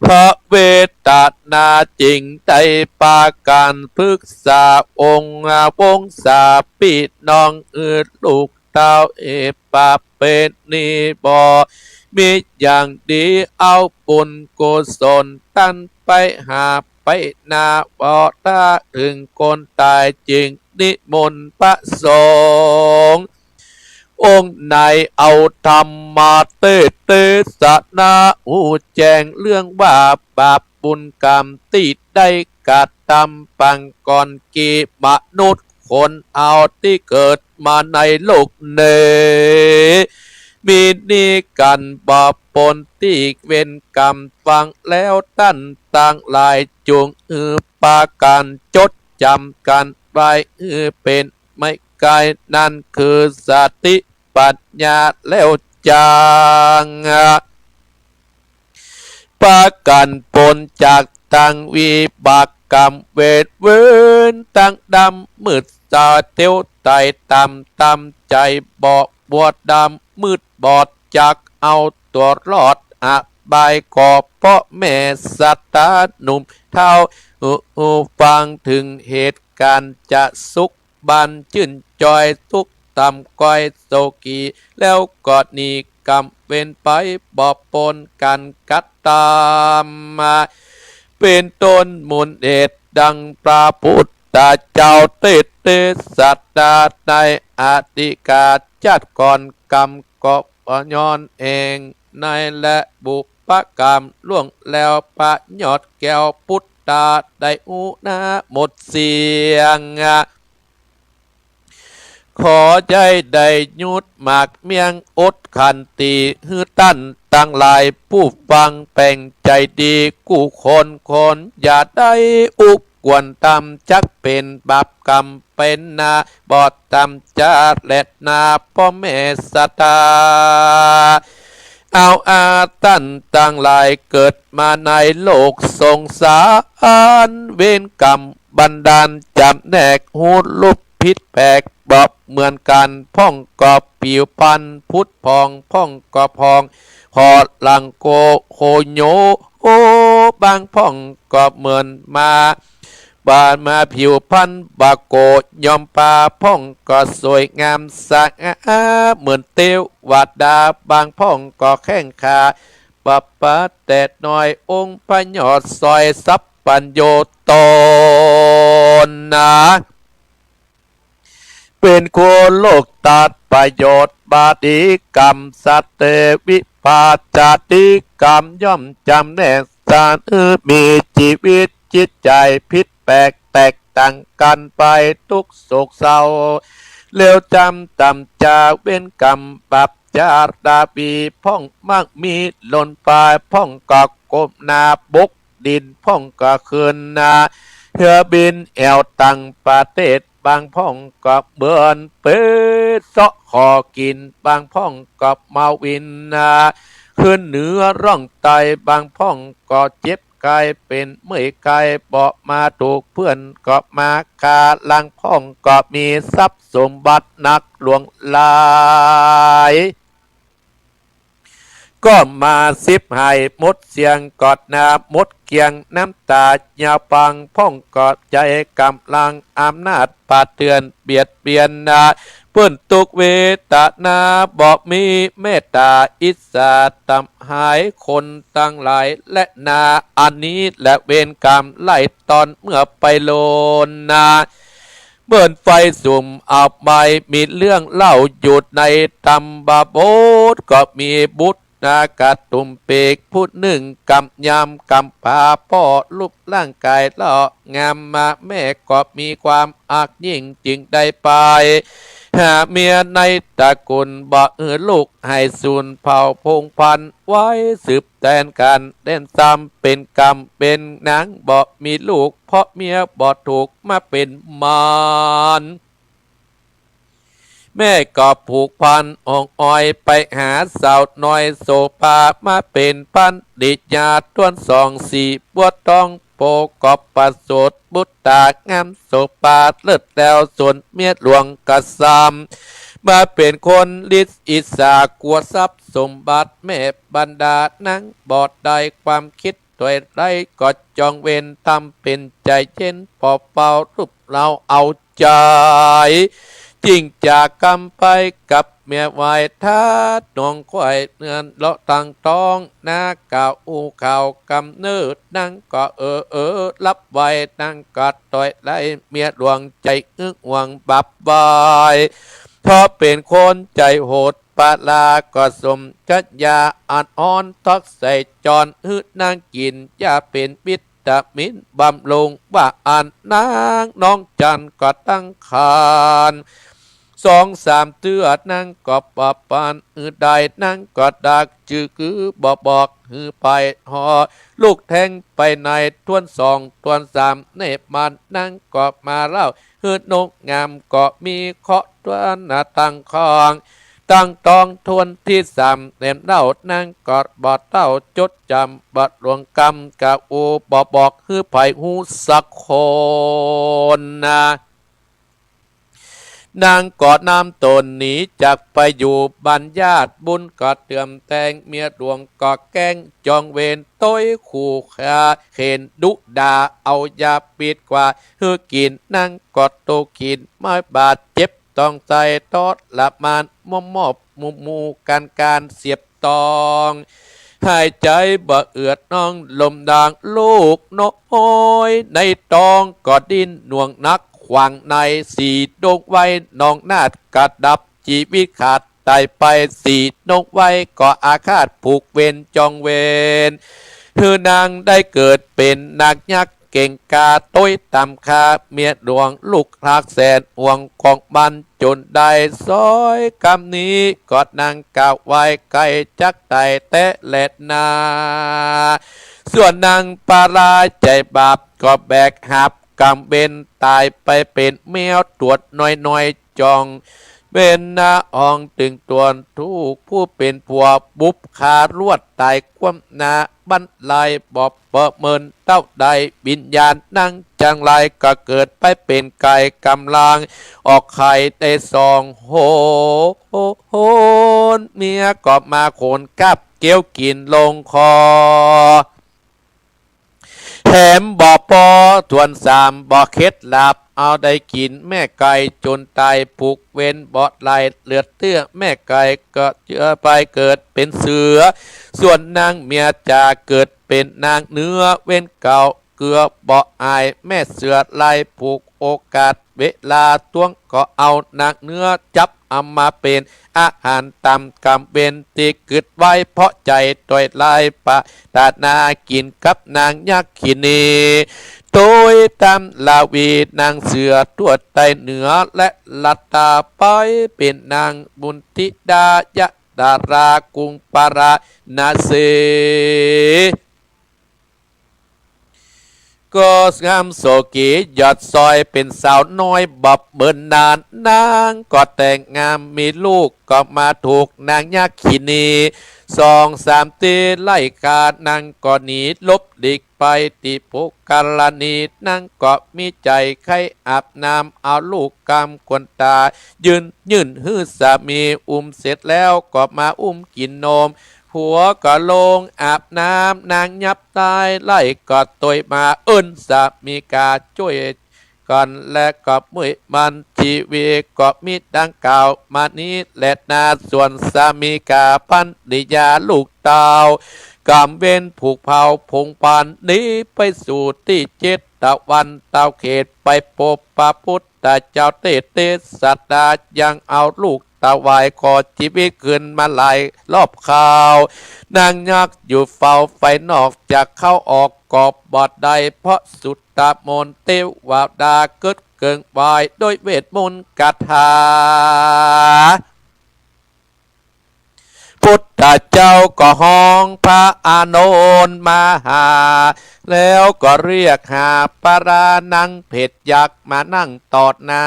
พระเวทนาจึงได้ปากั๋นปึกษาองค์วงศาปี้น้อง อือลูกเต้าเอปะ เป๋นนี่บ่ มีอย่างดี เอาบุญกุศลตันไปหาไปนา บ่ถ้าเถิงคนต๋ายจึงนิมนต์พระสงฆ์ องค์ไหนเอาธรรมมาเตศน์เตสนา ฮู้แจ้งเรื่องว่าบาปบุญกรรมตี้ได้กระทำปางก่อน กี่มนุษย์คนเฮาตี้เกิดมาในโลกนี้ มีนี้กั๋นบ่ปนตี้เวรกรรม ฟังแล้วต้านตังหลาย จุ่งอือปากั๋นจดจ๋ำกั๋นไว้ อือเป๋นไม้กาย นั้นคือสติปัญญาแล้วจัง ปากั๋นป๊นจากตังวิบากกรรมเวร เวรตังดำมืดสาเตียวไต่ต่ำ ตำใจ๋บ่บัวดำมืดบอด จักเอาตั๋วรอดอบาย ขอป้อแม่ศรัทธาหนุ่มเฒ่า ฟังเถิงเหตุก๋ารณ์จะสุข บันจื้นจอย สุขต่ำก้อยโศกี แล้วก็หนี กรรมเวรไปบ่ปนกั๋นกระตำ เป๋นต้นมูลเหตุดังพระพุทธเจ้าเตสน์เตสน์ในอดีตกาลจาติก่อน กรรมก็ย้อนแอ่งในและบุพกรรมล่วงแล้ว ประโยชน์แก่ปุตตะได้ฮู้นาหมดเสี้ยง ขอใจ๊ได้หยุดหมากเมี่ยงอดขันติ หื้อต้านตังหลายผู้ฟังแป๋งใจ๋ดีกู้คน คนอย่าได้อุกวนต๋าม จักเป๋นบาปกรรมเป๋นนา บ่ต๋ามจาแลนา ป้อแม่ศรัทธา เอาอาต้านตังหลายเกิดมาในโลกสงสาร เวรกรรมบันดาลจ๋ำแนกฮู้รูปผิดแปลกบ่เหมือนกั๋น พ่องก็ผิวพรรณผุดผ่อง พ่องก็ผ่อง ขอหลังโกโคโย โอ้ บางพ่องก็เหมือนมา บานมาผิวพรรณบ่โกยอมปา พ่องก็สวยงามสง่าเหมือนเตวดา บางพ่องก็แข้งขาบ่ปาแต่น้อย องค์พระยอดสวยสัพพัญญูต๋นนา เป๋นคู่โลกตัดประโยชน์บาดีกรรม สัตว์เตวิปาจาติกรรม ย่อมจ๋ำแนกสัตว์หื้อมีจีวิตจิตใจ๋ผิดแปลกแตกต่างกั๋นไป ตุ๊กข์โศกเศร้า เลวจ๋ำต๋ามจาเวรกรรมบาปจาราปี พ่องมักมีหล่นไป พ่องก็ก้มหน้าบกดิน พ่องก็ขึ้นนาเฮือบินแอ่วต่างประเทศ บางพ่องก็เบินเป๋เซาะขอกิ๋น บางพ่องก็มาวินนาขึ้นเหนือร่องใต้ บางพ่องก็เจ็บกายเป๋นเมื่อยกายบ่มาถูกเปื้อน ก็มาคา ลางพ่องก็มีทรัพย์สมบัตินักหลวงหลาย ก็มาสิบหายหมดเสี้ยง ก็นาหมดเกลี้ยง น้ำต๋ายาว บางพ่องก็ใจ๊ก๋ำลังอำนาจปาเถื่อนเบียดเบียนนา เปื้อนตุ๊กข์เวทนา บ่มีเมตต๋าอิจฉาต๋ามหายคนตังหลายแลนา อันนี้แหละเวรกรรมไล่ตอนเมื่อไปโลนนา เปื้อนไฟสุมเอาไป มีเรื่องเล่าอยู่ในธรรมบท ก็มีบุตรนากระตุมปีกผู้นึ่ง กำยำกำพร้าพ่อ รูปร่างกายหล่องามมา แม่ก็มีความอักยิ่ง จึงได้ไปหาเมียในตระกูล บ่หื้อลูกให้สูญเผ่าพงศ์พันธุ์ ไว้สืบแตนกั๋น แล่นซ้ำเป๋นกรรมเป๋นนาง บ่มีลูกเพราะเมียบ่ถูกมาเป๋นมาร แม่ก็ผูกพันอ่องออย ไปหาสาวน้อยโสภา มาเป๋นภริยาถ้วนสอง สีบัวทอง โปก็ประสูติบุตรต๋างามโสภา เลิศแล้วส่วนเมียหลวงกระซำ มาเป๋นคนริษอิจฉา กัวทรัพย์สมบัติแม่ บรรดานางบ่ได้ความคิด ตวยใดก็จองเวร ทำเป๋นใจ๋เย็น ปอเป่ารูปเร้าเอาใจ๋ จึงจากกำไปกับเมียไหว้ ถ้าหนองควายเนินเลาะตังท้อง นากะอู้ข่าวกำเนิด นางก็เออเออรับไหว้ นางก็ตวยไล่เมียหลวง ใจ๋หึงหวงบับไหว้ เพราะเป๋นคนใจ๋โหด ปาลาก็สมจัญญา อันอ่อนทอกใส่จอน หื้อนางกิ๋นยาเป๋นวิตามินบำรุง ว่าอั้นนางน้องจันก็ตั้งครรภ์สองสามเตื้อ นางก็บ่ปานหื้อได้ นางก็ดักจื้อกือบ่บอกหื้อใผฮอ ลูกแท้งไปในถ้วนสองถ้วนสาม แน่มันนางก็มาเล่า หื้อนกงามก็มีเคราะห์ถ้วนตังคอง ตังท้องถ้วนตี้สาม แหนมเล่านางก็บ่เต้าจดจ๋ำ บ่หลวงกำกะอูบ่บอกหื้อใผฮู้สักคนนา นางก็นำต๋นหนีจากไปอยู่บ้านญาติ บุญก็เติมแต่ง เมียหลวงก็แกล้งจองเวร ตวยขู่ฆ่าเข็นดุด่า เอายาพิษกว่าหื้อกิ๋น นางก็ถูกเข็นไม้บาดเจ็บ ต้องใส่ทรมาน มอบ หมู่ๆ ก๋านๆ เสียบต้อง หายใจ๋บ่เอือดน้องลมดาง ลูกน้อยในต๊องก็ดิ้นหน่วงนัก ขวางในสี่ดวงไว้ น้องนาฏกระดับ จีวิตขาดต๋ายไป สี่ดวงไว้ ก็อาฆาตผูกเวรจองเวร หื้อนางได้เกิดเป๋นนางยักษ์ เก่งกล้าโต้ยต๋ามข้าเมียหลวง ลูกฮักแสนห่วงของมัน จ๋นได้สวยกำนี้ ก็นางกล่าวไว้ ใก้จักต๋ายแต๊แลนา ส่วนนางปลาจ๋ายบาป ก็แบกหาบกรรมเวร ต๋ายไปเป๋นแมวตวดน้อยๆ จ่อง เวรนาอองตึงตวนทุกข์ ผู้เป๋นผัวบุพคาลวดต๋ายคว่ำหน้าบั้นไหล บ่ประเมินเต้าใด วิญญาณนางจังไร ก็เกิดไปเป๋นไก่ก๋ำลัง ออกไข่ได้สองหน เมียก็มาขนกับเกี้ยวกิ๋นลงคอ แถมบ่ปอถ้วนสาม บ่เข็ดหลาบ เอาได้กิ๋นแม่ไก่จ๋นต๋าย ผูกเวรบ่ไหล เหลือเตื้อแม่ไก่ ก็เจือไปเกิดเป๋นเสือ ส่วนนางเมียจ๋าเกิดเป๋นนางเนื้อ เวรเก่าเกือบ่อาย แม่เสือไล่ผูกโอกาส เวลาตวงก็เอานางเนื้อ จับเอามาเป๋น อาหารต๋ามกรรมเวรตี้กึ๊ดไว้ เพราะใจ๋ตวยไล่ปรารถนากิ๋นกับนางยักขินี ตวยต๋ามราวีนางเสือทั่วใต้เหนือ และลัตตาไปเป๋นนางบุญธิดา ยะดารากุมภาราณสี ก็งามโสภียอดซอย เป๋นสาวน้อยบ่เบิ่นนาน นางก็แต่งงานมีลูก ก็มาถูกนางยักขินี สองสามตี้ไล่ฆ่า นางก็หนีหลบหลีกไปตี้ภูกรณี นางก็มีใจ๋ใค่อาบน้ำ เอาลูกกำขวัญต๋า ยื่น ยื่นหื้อสามี อุ้มเสร็จแล้วก็มาอุ้มกิ๋นนม ผัวก็ลงอาบน้ำ นางยับต๋าย ไล่ก็ตวยมา เอิ้นสามีก๋าจ้วยกั๋น และก็มุ้ยมันจีวิต ก็มีดังกล่าวมานี้แลนา ส่วนสามีก๋าภริยาลูกเต้า กรรมเวรผูกเผาผงพราน หนีไปสู่ตี้เจ็ดตะวันตกเขต ไปปบพระพุทธเจ้าเตเตศดา ยังเอาลูกถวาย ขอจีวิตคืนมาหลายรอบคราว นางยักษ์อยู่เฝ้าภายนอก จะเข้าออกก็บ่ได้ เพราะสุตตมนต์เตวดา กึ๊ดเกิ่งไหว้ด้วยเวทมนต์คาถา พุทธเจ้าก็ฮ้องพระอานนท์มาหา แล้วก็เรียกหาพระนางเผชยักษ์มานั่งต่อหน้า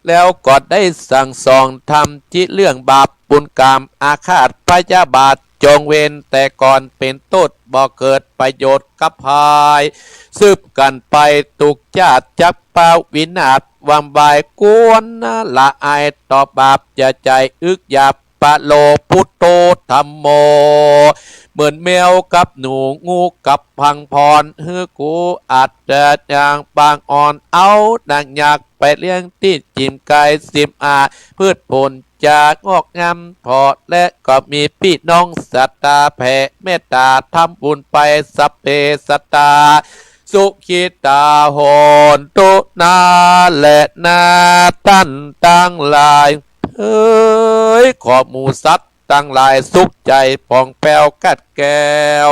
แล้วก็ได้สั่งสอนธรรมตี้เรื่องบาปบุญกรรม อาฆาตพยาบาทจองเวรแต่ก่อนเป๋นโต้ษ บ่เกิดประโยชน์กับใผ สืบกั๋นไปตุ๊กชาติจักปวินาศ วำวายควรละอายต่อบาป อย่าใจ๋อึกอยาก ปะโลพุทโธธัมโม เหมือนแมวกับหนู งูกับพังพร หื้อกูอาจจะยังปางอ่อน เอานางยักษ์ไปเลี้ยงตี้จิ่มไกลสิมอา พืชผลจะงอกงามผ่อ และก็มีปี้น้องศรัทธาแผ่เมตต๋า ทำบุญไปสัพเพสัตตา สุขิตาโหนตุนา แลนา ต้านตังหลายเอ๋ย ขอหมู่สัตว์ตังหลายสุขใจ๋ผ่องแผ้วขัดแคล้ว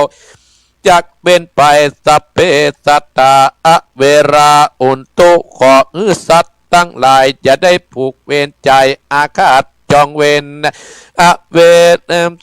จักเว้นไป สัพเพสัตตา อเวรา โหนตุ ขอหื้อสัตว์ตังหลายอย่าได้ผูกเวรใจ๋ อาฆาตจองเวร อเวร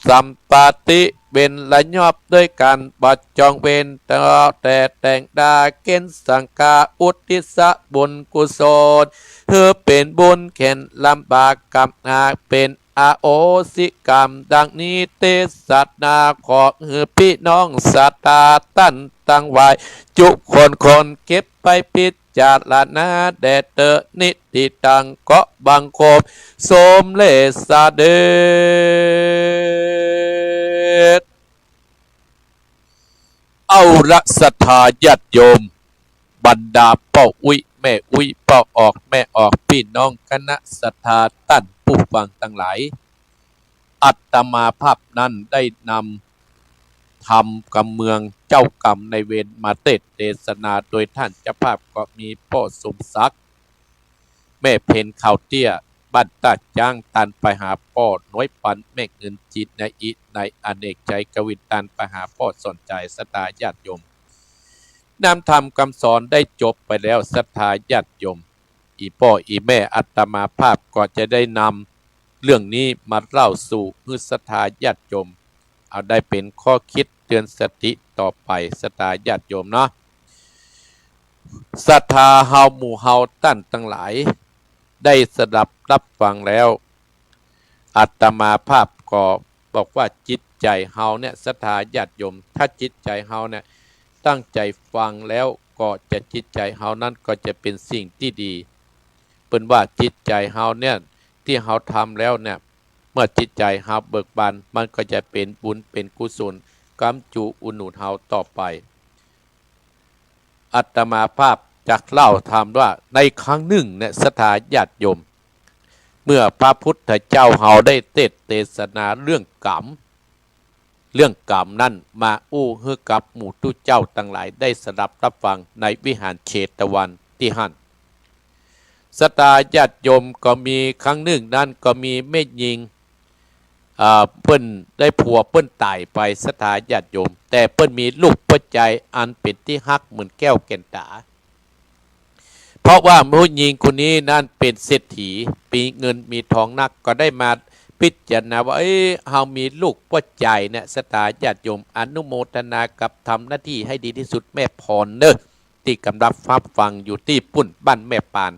สัมปาติ เวรละยอบด้วยกั๋น บ่จองเวร แต่แต่งดา เก๋ณฑ์สังฆา อุทิศบุญกุศล หื้อเป๋นบุญแขนลำบาก กำหากเป๋นอโหสิกรรม ดังนี้เตสนา ขอหื้อปี้น้องศรัทธาต้านตังหลาย จุคนคนเก็บไปพิจารณาแด่เต๊อะ นิติตัง ขอบังคมสมเร็จเสด็จ เอาละศรัทธาญาติโยม บรรดาป้ออุ๊ยแม่อุ๊ย ป้อออกแม่ออก ปี้น้องคณะศรัทธาต้านผู้ฟังตังหลาย อาตมาภาพนั้นได้นำธรรมกำเมืองเจ้ากรรมนายเวรมาเทศน์เตสนา โดยต้านเจ้าภาพก็มีป้อสมศักดิ์ แม่เพ็ญ ขาวเตี้ย บ้านต้าจ๊าง ต้านไปหาป้อน้อยปัน แม่เงิน จิตนาอิ นายอเนกชัยกวิน ต้านไปหาป้อสอนชัย ศรัทธาญาติโยม นำธรรมกำสอนได้จบไปแล้ว ศรัทธาญาติโยม อี่ป้ออี่แม่อาตมาภาพก็จะได้นำเรื่องนี้มาเล่าสู่หื้อศรัทธาญาติโยม เอาได้เป๋นข้อคิดเตือนสติต่อไป ศรัทธาญาติโยมเนาะ ศรัทธาเฮาหมู่เฮาต้านตังหลาย ได้สดับรับฟังแล้ว อาตมาภาพก็บอกว่าจิตใจ๋เฮาเนี่ย ศรัทธาญาติโยม ถ้าจิตใจ๋เฮาเนี่ย ตั้งใจ๋ฟังแล้วก็จะ จิตใจ๋เฮานั้นก็จะเป๋นสิ่งตี้ดี เปิ้นว่าจิตใจ๋เฮาเนี่ย ตี้เฮาทำแล้วเนี่ย เมื่อจิตใจ๋เฮาเบิกบาน มันก็จะเป๋นบุญเป๋นกุศล กำจูอุดหนุนเฮาต่อไป อาตมาภาพจักเล่าธรรมว่า ในครั้งนึ่งเนี่ย ศรัทธาญาติโยม เมื่อพระพุทธเจ้าเฮาได้เทศน์เตสนาเรื่องกรรม เรื่องกรรมนั้นมาอู้หื้อกับหมู่ตุ๊เจ้าตังหลายได้สดับรับฟังในวิหารเชตวันตี้หั้น ศรัทธาญาติโยม ก็มีครั้งนึ่งนั้นก็มีแม่ญิง อ่า เปิ้นได้ผัวเปิ้นต๋ายไป ศรัทธาญาติโยม แต่เปิ้นมีลูกป้อจายอันเป๋นตี้ฮักเหมือนแก้วแก่นต๋า เพราะว่าผู้ญิงคนนี้นั้นเป๋นเศรษฐี มีเงินมีทองนัก ก็ได้มาพิจารณาว่า เอ้ย เฮามีลูกป้อจายเนี่ย ศรัทธาญาติโยม อนุโมทนากับ ทำหน้าตี้หื้อดีตี้สุด แม่พรเน่อ ตี้กำลังฟังอยู่ตี้ปุ้น บ้านแม่ปาน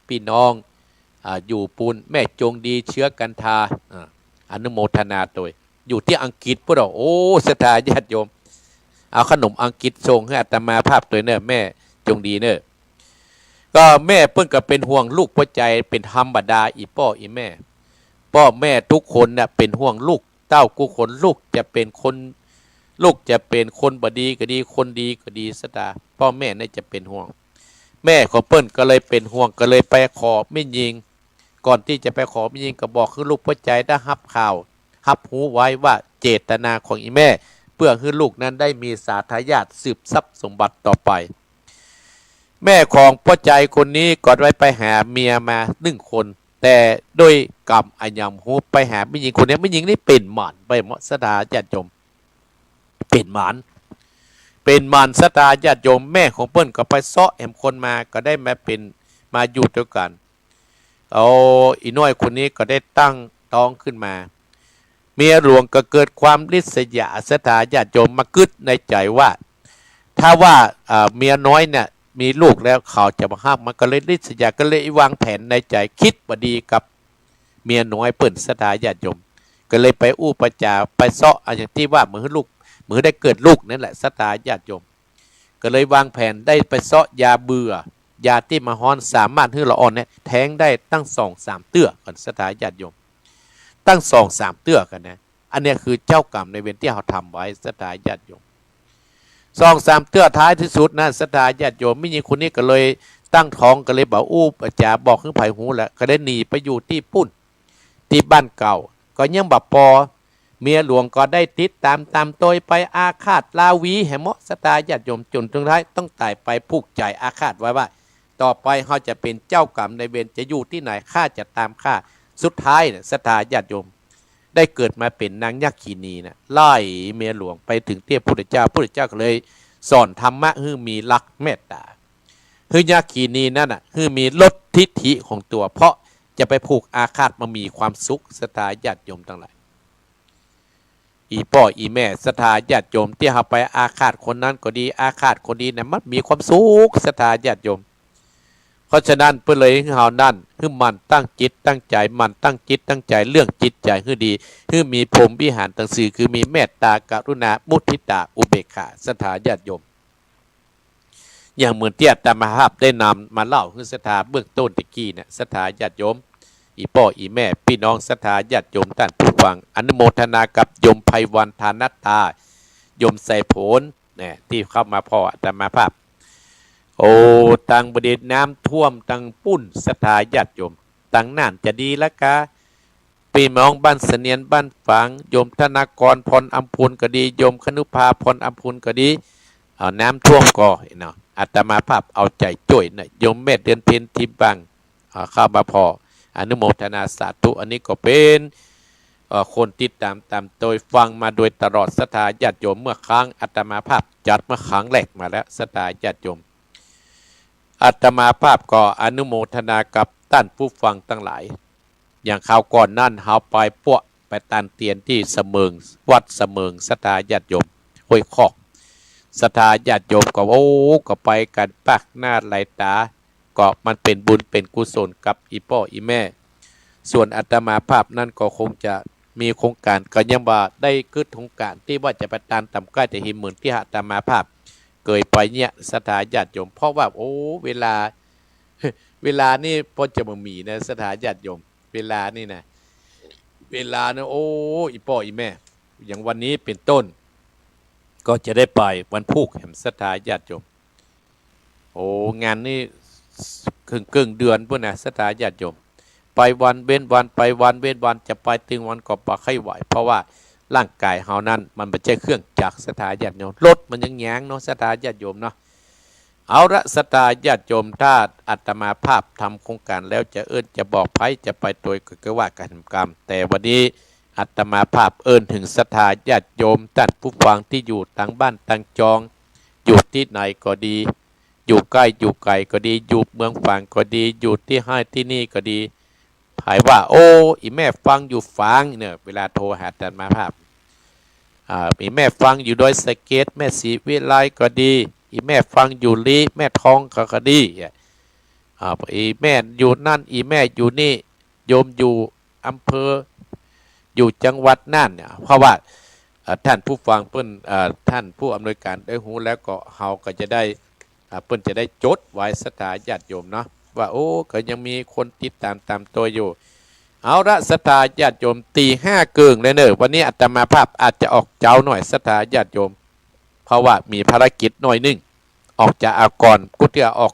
ปี้น้อง อ่า อยู่ปู๊น แม่จงดี เชื้อกันทา อ่า อนุโมทนาตวย อยู่ตี้อังกฤษปุ้น โอ้ ศรัทธาญาติโยม เอาขนมอังกฤษส่งหื้ออาตมาภาพตวยเน่อ แม่จงดีเน่อ ก็แม่เปิ้นก็เป๋นห่วงลูกป้อจายเป๋นธรรมดา อี่ป้ออี่แม่ ป้อแม่ทุกคนเนี่ยเป๋นห่วงลูกเต้ากู้คน ลูกจะเป๋นคน ลูกจะเป๋นคนบ่ดีก็ดี คนดีก็ดี ศรัทธา ป้อแม่เนี่ยจะเป๋นห่วง แม่ของเปิ้นก็เลยเป๋นห่วง ก็เลยไปขอแม่ญิง ก่อนตี้จะไปขอแม่ญิงก็บอกหื้อลูกป้อจายได้ฮับข่าว ฮับฮู้ไว้ว่าเจตนาของอี่แม่ เปื้อหื้อลูกนั้นได้มีสาทายาทสืบทรัพย์สมบัติต่อไป แม่ของป้อจายคนนี้ก็ได้ไปหาเมียมานึ่งคน แต่ด้วยกรรมอันยำฮู้ไปหาแม่ญิงคนนี้ แม่ญิงนี่เป๋นหมันไปเนาะ ศรัทธาญาติโยม เป๋นหมัน เป๋นหมัน ศรัทธาญาติโยม แม่ของเปิ้นก็ไปเซาะแหมคนมา ก็ได้มาเป๋น มาอยู่ตวยกั๋น เอา อี่น้อยคนนี้ก็ได้ตั้งต๊องขึ้นมา เมียหลวงก็เกิดความริษยา ศรัทธาญาติโยม มากึ๊ดในใจ๋ว่า ถ้าว่า อ่า เมียน้อยเนี่ยมีลูกแล้วเขาจะบ่ฮัก มันก็เลยริษยา ก็เลยวางแผนในใจ๋ กึ๊ดบ่ดีกับเมียน้อยเปิ้น ศรัทธาญาติโยม ก็เลยไปอู้ไปจ๋า ไปเซาะ อะหยังตี้ว่า เหมือนหื้อลูก เหมือนหื้อได้เกิดลูกนั่นแหละ ศรัทธาญาติโยม ก็เลยวางแผนได้ไปเซาะยาเบื่อ ยาตี้มาฮ้อน สามารถหื้อละอ่อนเนี่ยแท้งได้ตั้งสองสามเตื้อก่อน ศรัทธาญาติโยม ตั้งสองสามเตื้อก่อนนะ อันเนี้ยคือเจ้ากรรมนายเวรตี้เฮาทำไว้ ศรัทธาญาติโยม สองสามเตื้อ ท้ายตี้สุดนั้น ศรัทธาญาติโยม แม่ญิงคนนี้ก็เลยตั้งท้อง ก็เลยบ่อู้บ่จ๋าบอกหื้อใผฮู้แล้ว ก็ได้หนีไปอยู่ตี้ปุ้น ตี้บ้านเก่า ก็ยังบ่ปอ เมียหลวงก็ได้ติดต๋ามต๋ามตวยไปอาฆาตราวีแหมเนาะ ศรัทธาญาติโยม จ๋นสุดท้ายต้องต๋ายไปผูกใจ๋อาฆาตไว้ว่า ต่อไปเฮาจะเป๋นเจ้ากรรมนายเวร จะอยู่ตี้ไหนข้าจะต๋ามฆ่า สุดท้ายเนี่ย ศรัทธาญาติโยม ได้เกิดมาเป๋นนางยักขินีนะ ไล่เมียหลวงไปเถิงเตี้ยพุทธเจ้า พุทธเจ้าก็เลยสอนธรรมะหื้อมีหลักเมตต๋า หื้อยักขินีนั้นน่ะ หื้อมีลดทิฐิของตั๋ว เพราะจะไปผูกอาฆาตบ่มีความสุข ศรัทธาญาติโยมตังหลาย อี่ป้ออี่แม่ ศรัทธาญาติโยม ตี้เฮาไปอาฆาตคนนั้นก็ดี อาฆาตคนนี้นะ มันมีความสุข ศรัทธาญาติโยม เพราะฉะนั้นเปิ้นเลยหื้อเฮานั้น หื้อหมั่นตั้งจิตตั้งใจ๋ หมั่นตั้งจิตตั้งใจ๋เรื่องจิตใจ๋หื้อดี หื้อมีพรหมวิหารตังสี่ คือมีเมตต๋า กรุณา มุทิตา อุเบกขา ศรัทธาญาติโยม อย่างเหมือนตี้อาตมาภาพได้นำมาเล่าหื้อศรัทธาเบื้องต้นตะกี้เนี่ย ศรัทธาญาติโยม อี่ป้ออี่แม่ ปี้น้องศรัทธาญาติโยมต้านผู้ฟัง อนุโมทนากับโยมไพวัน ธานัตตา โยมไสโผน เนี่ย ตี้เข้ามาผ่ออาตมาภาพ โอ้ ตังบ่ดีน้ำท่วมตังปุ้น ศรัทธาญาติโยม ตังน่านจะดีละกา ปี้น้องบ้านเสนียนบ้านฝาง โยมธนากร พรอำพูนก็ดี โยมคณุภา พรอำพูนก็ดี เอ่อ น้ำท่วมก็เนาะ อาตมาภาพเอาใจ๋จ้วยนะ โยมแม่เดือนเพ็ญ ทิมบัง อ่า เข้ามาผ่อ อนุโมทนาสาธุ อันนี้ก็เป๋น เอ่อ คนติดต๋ามต๋ามตวยฟังมาโดยตลอด ศรัทธาญาติโยม เมื่อครั้งอาตมาภาพจัดเมื่อครั้งแรกมาแล้ว ศรัทธาญาติโยม อาตมาภาพก็อนุโมทนากับต้านผู้ฟังตังหลาย อย่างคราวก่อนนั้นเฮาไปป๊ะ ไปตานเตียนตี้สะเมิง วัดสะเมิง ศรัทธาญาติโยม ห้วยคอก ศรัทธาญาติโยมก็ โอ้ ก็ไปกั๋นปากหน้าหลายต๋า ก็มันเป๋นบุญเป๋นกุศลกับอี่ป้ออี่แม่ ส่วนอาตมาภาพนั้นก็คงจะมีโครงก๋าน ก็ยังบ่ได้กึ๊ดโครงก๋านตี้ว่าจะไปตานต่ำใก้แต่หิมเหมือนตี้อาตมาภาพเกยไปเนี่ย ศรัทธาญาติโยม เพราะว่า โอ้ เวลา เวลานี่ป้อจะบ่มีนะ ศรัทธาญาติโยม เวลานี่นะ เวลานะ โอ้ อี่ป้ออี่แม่ อย่างวันนี้เป๋นต้น ก็จะได้ไปวันพูกแหม ศรัทธาญาติโยม โอ้ งานนี่เกิ่งๆ เดือนปู้นนะ ศรัทธาญาติโยม ไปวันเว้นวัน ไปวันเว้นวัน จะไปตึงวันก็บ่ใค่ไหว เพราะว่าร่างก๋ายเฮานั้นมันบ่ใจ้เครื่องจักร ศรัทธาญาติโยม รถมันยังหยางเนาะ ศรัทธาญาติโยมเนาะ เอาละ ศรัทธาญาติโยม ถ้าอาตมาภาพทำโครงก๋านแล้วจะเอิ้นจะบอกใผจะไปตวยก็ ก็ว่ากั๋นกำ แต่วันนี้อาตมาภาพเอิ้นเถิงศรัทธาญาติโยม ต้านผู้ฟังตี้อยู่ตางบ้านตางจอง อยู่ตี้ไหนก็ดี อยู่ใก้อยู่ไก๋ก็ดี อยู่เมืองฝางก็ดี อยู่ตี้ไฮ่ตี้นี่ก็ดี ใผว่า โอ้ อี่แม่ฟังอยู่ฝางเนี่ย เวลาโทรหาอาตมาภาพ อ่า อี่แม่ฟังอยู่ดอยสะเก็ด แม่ศรีวิไลก็ดี อี่แม่ฟังอยู่ลี้ แม่ทองก็ ก็ดี อ่า อี่แม่อยู่นั่น อี่แม่อยู่นี่ โยมอยู่อำเภอ อยู่จังหวัดนั่นเนี่ย เพราะว่า เอ่อ ต้านผู้ฟังเปิ้น เอ่อ ต้านผู้อำนวยก๋านได้ฮู้แล้วก็ เฮาก็จะได้ อ่า เปิ้นจะได้จดไว้ ศรัทธาญาติโยมเนาะ ว่า โอ้ ก็ยังมีคนติดต๋ามต๋ามตวยอยู่ เอาละ ศรัทธาญาติโยม ตีห้าเกิ่งแล้วเน่อ วันนี้อาตมาภาพอาจจะออกเจ๊าหน่อย ศรัทธาญาติโยม เพราะว่ามีภารกิจหน่อยนึ่ง ออกจากอากร กู้เตื้อออก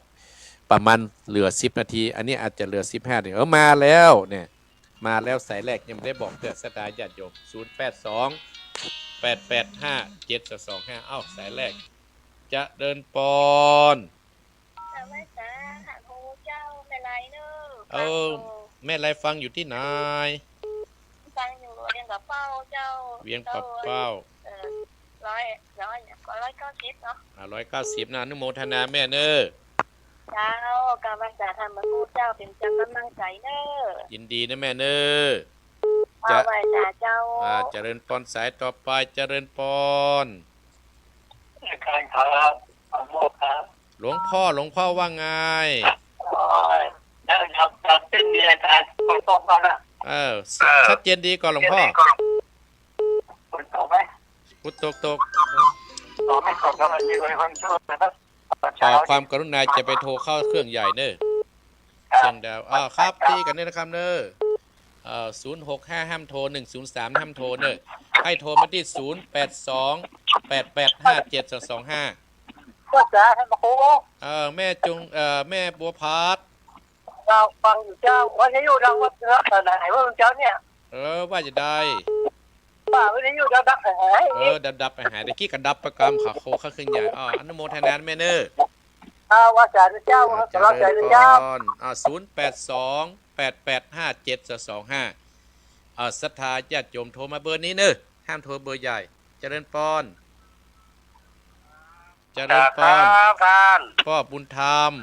ประมาณเหลือสิบนาที อันนี้อาจจะเหลือสิบห้านาที เออ มาแล้วเนี่ย มาแล้วสายแรก ยังบ่ได้บอกเตื้อ ศรัทธาญาติโยม ศูนย์แปดสอง แปดแปดห้า เจ็ดสองสองห้า เอ้า สายแรก เจริญปอน สวัสดีค่ะ โอ้เจ้า แม่ไลเน่อ เออ ฟังอยู่ แม่ไลฟังอยู่ตี้ไหน ฟังอยู่เวียงป่าเป้าเจ้า เวียงป่าเป้า เอ่อ ร้อย ร้อย ร้อยเก้าสิบเนาะ อ่า ร้อยเก้าสิบนะ อนุโมทนาแม่เน่อ เจ้า กราบไหว้สาธรรมครูเจ้า เป๋นเจ้ากำลังใจ๋เน่อ ยินดีนะแม่เน่อ เจ้า ไหว้สาเจ้า อ่า เจริญปอน สายต่อไป เจริญปอน อาจารย์ครับ ขอโทษครับ หลวงพ่อ หลวงพ่อว่าไง โอ้ย แล้วดับ ดับสิ้นดีอาจารย์ ฝนตกแล้วนะ เออ เออ ชัดเจนดีก่อหลวงพ่อ ฝนตกไหม ฝนตก ตก อ๋อ ไม่ตกแล้ว อันนี้เลย วันโชคนะครับ ขอความกรุณาจะไปโทรเข้าเครื่องใหญ่เน่อ ครับ เสียงดาว อ่า ครับ ตี้กั๋นเน่อนะครับเน่อ เอ่อ ศูนย์หกห้า ห้ามโทร หนึ่งศูนย์สาม ห้ามโทรเน่อ ให้โทรมาตี้ ศูนย์แปดสอง แปดแปดห้า เจ็ดสองสองห้า ว่าจ๋า ท่านพระครู เอ่อ แม่จง เอ่อ แม่บัวพัด เจ้า ฟังอยู่เจ้า วิทยุดังว่าไหนว่าเจ้าเนี่ย เออ ว่าจะได้ ว่าวิทยุดังดับหาย เออ ดับดับหายหาย ตะกี้ก็ดับไปกำ เขาโคเข้าเครื่องใหญ่ อ้อ อนุโมทนาแม่เน่อ อ่า ว่าจ๋าเจ้า เออ สำหรับจ๋าเจ้า เจริญปอน อ่า ศูนย์แปดสอง แปดแปดห้า เจ็ดสองสองห้า อ่า ศรัทธาญาติโยมโทรมาเบอร์นี้เน่อ ห้ามโทรเบอร์ใหญ่ เจริญปอน เจริญปอน ครับท่าน ป้อบุญธรรม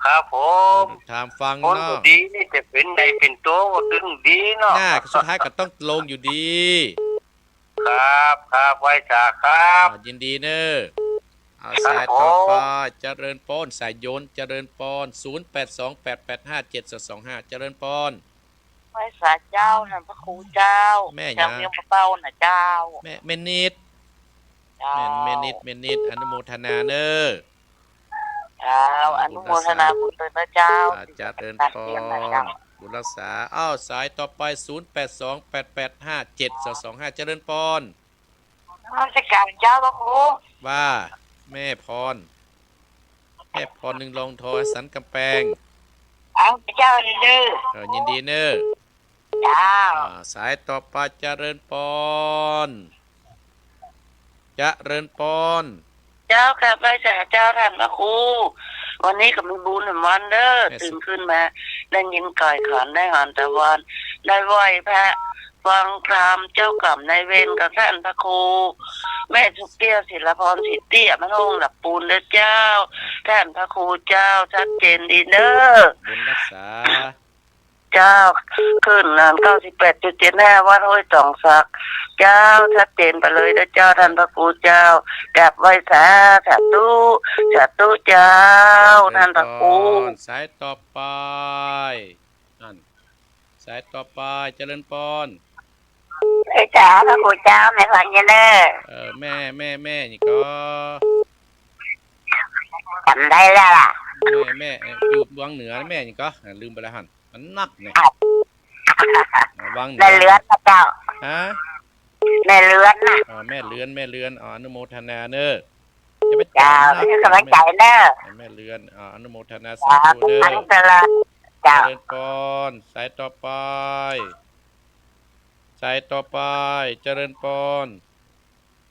ครับผม ป้อบุญธรรมฟังเนาะ คนบ่ดีนี่จะเป๋นใหญ่เป๋นโตก็ตึงดีเนาะ น่า สุดท้ายก็ต้องลงอยู่ดี ครับ ครับ ไหว้สาครับ อ่า ยินดีเน่อ อ่า ครับ สายต่อไป ผม เจริญปอน สายโยน เจริญปอน ศูนย์แปดสอง แปดแปดห้า เจ็ดสองสองห้า เจริญปอน ไหว้สาเจ้า ท่านพระครูเจ้า แม่หยัง จากเวียงป่าเป้าน่ะเจ้า แม่ แม่นิด เจ้า แม่ แม่นิด แม่นิด อนุโมทนาเน่อ เจ้า อนุโมทนาบุญด้วยนะเจ้า อ่า เจริญปอน บุญรักษา อ้าว สายต่อไป ศูนย์แปดสอง แปดแปดห้า เจ็ดสองสองห้า เจริญปอน นมัสการเจ้าพระครู ว่า แม่พร แม่พร นึ่งรองทอ สันกำแปง อ้าว เจ้าเน่อ เออ ยินดีเน่อ เจ้า อ่า สายต่อไป เจริญปอน เจริญปอน เจ้า กราบไหว้สาเจ้าต้านพระครู วันนี้ก็มีบุญแหมวันเด้อ แม่สุ ตื่นขึ้นมา ได้ยินก๋อยขัน ได้หันตะวัน ได้ไหว้พระ ฟังธรรม เจ้ากรรมนายเวรกับต้านพระครู แม่สุเตี้ย ศิลปร ศรีเตี้ย บ้านโฮ่งหลักปูนเด้อเจ้า ต้านพระครูเจ้า ชัดเจนดีเน้อ บุญรักษา เจ้า คลื่นนั้น เก้าสิบแปดจุดเจ็ดห้า วัดห้วยตองสัก เจ้า ชัดเจนไปเลยเด้อเจ้า ต้านพระครูเจ้า กราบไหว้สา สาธุ สาธุเจ้า เจริญปอน ต้านพระครู สายต่อไป นั่น สายต่อไป เจริญปอน เอ้ย เจ้า พระครูเจ้า แม่ฟังอยู่เน้อ เออ แม่ แม่ แม่หยังก่อ จ๋ำได้แล้วล่ะ แม่ แม่ เอ่อ อยู่วังเหนือ แม่หยังก่อ อ่า ลืมไปแล้วหัน มันนักเนี่ย ครับ อ่า วังเหนือ แม่เรือนนะเจ้า ฮะ แม่เรือนนะ อ่า แม่เรือน แม่เรือน อ่า อนุโมทนาเน้อ จะไป เจ้า จ๋ำนัก เป็นกำลังใจเน้อ แม่เรือน อ่า อนุโมทนา เจ้า สาธุเน้อ อนุโมทนา เจ้า เจริญปอน สายต่อไป สายต่อไป เจริญปอน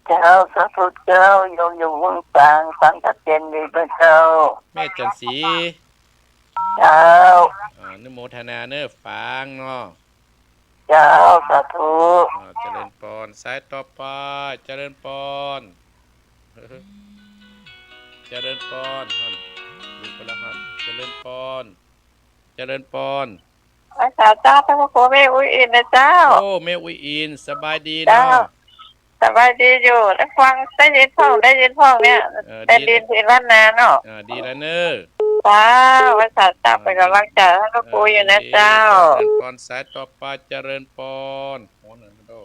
เจ้า สาธุเจ้า โยมอยู่เมืองฝาง ฟังชัดเจนดีเจ้า แม่จันทร์ศรี เจ้า อ่า อนุโมทนาเน้อ ฝางเนาะ เจ้า สาธุ อ่า เจริญปอน สายต่อไป เจริญปอน เจริญปอน หัน ลืมไปแล้วหัน เจริญปอน เจริญปอน ไหว้สาเจ้า ต้านพระครู แม่อุ๊ยอินนะเจ้า โอ้ แม่อุ๊ยอิน สบายดีเนาะ เจ้า สบายดีอยู่ ได้ฟัง ได้ยินพ่อง ได้ยินพ่องเนี่ย เออ ได้ยิน ดี ที่บ้านนาเนาะ เออ ดีแล้วเน้อ เจ้า ไหว้สาเจ้า อ่า เป็นกำลังใจให้ต้านพระครูอยู่นะเจ้า เออ ดี เจริญปอน สายต่อไป เจริญปอน โห นั่นก็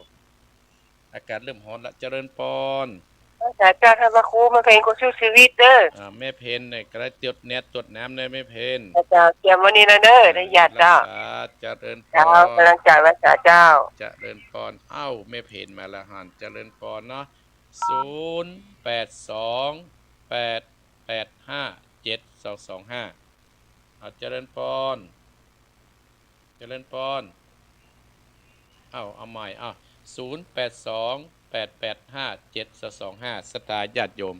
อากาศเริ่มฮ้อนละ เจริญปอน ไหว้สาเจ้า ต้านพระครู แม่เพ็ญ คนสู้ชีวิตเน้อ อ่า แม่เพ็ญเนี่ย ก็ได้ตรวจแนดตรวจน้ำเน้อ แม่เพ็ญ เจ้า เตรียมวันนี้แล้วเน้อ เออ ได้ยาดเจ้า รักษา เจริญปอน เจ้า กำลังใจ ไหว้สาเจ้า เจริญปอน เอ้า แม่เพ็ญมาแล้วหัน เจริญปอนเนาะ ศูนย์แปดสอง แปดแปดห้า เจ็ดสองสองห้า อ่า เจริญปอน เจริญปอน เอ้า เอาใหม่ เอ้า ศูนย์แปดสอง แปดแปดห้า เจ็ดสองสองห้า ศรัทธาญาติโยม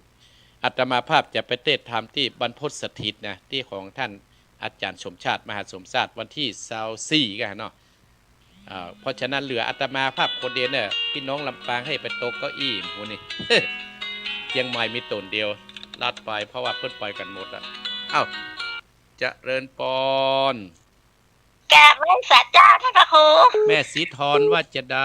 อาตมาภาพจะไปเทศน์ธรรมตี้บรรพตสถิตนะ ตี้ของต้านอาจ๋ารย์สมชาติ มหาสมชาติ วันตี้ซาวสี่ กั๋นเนาะ อ่า เพราะฉะนั้นเหลืออาตมาภาพคนเดียวเนี่ย ปี้น้องลำปางหื้อไปตกเก้าอี้หมู่นี่ เจียงใหม่มีต๋นเดียว ลัดไป เพราะว่าเปิ้นไปกั๋นหมดละ เอ้า เจริญปอน กราบไหว้สาเจ้า ต้านพระครู แม่ศรีธรว่าจะใด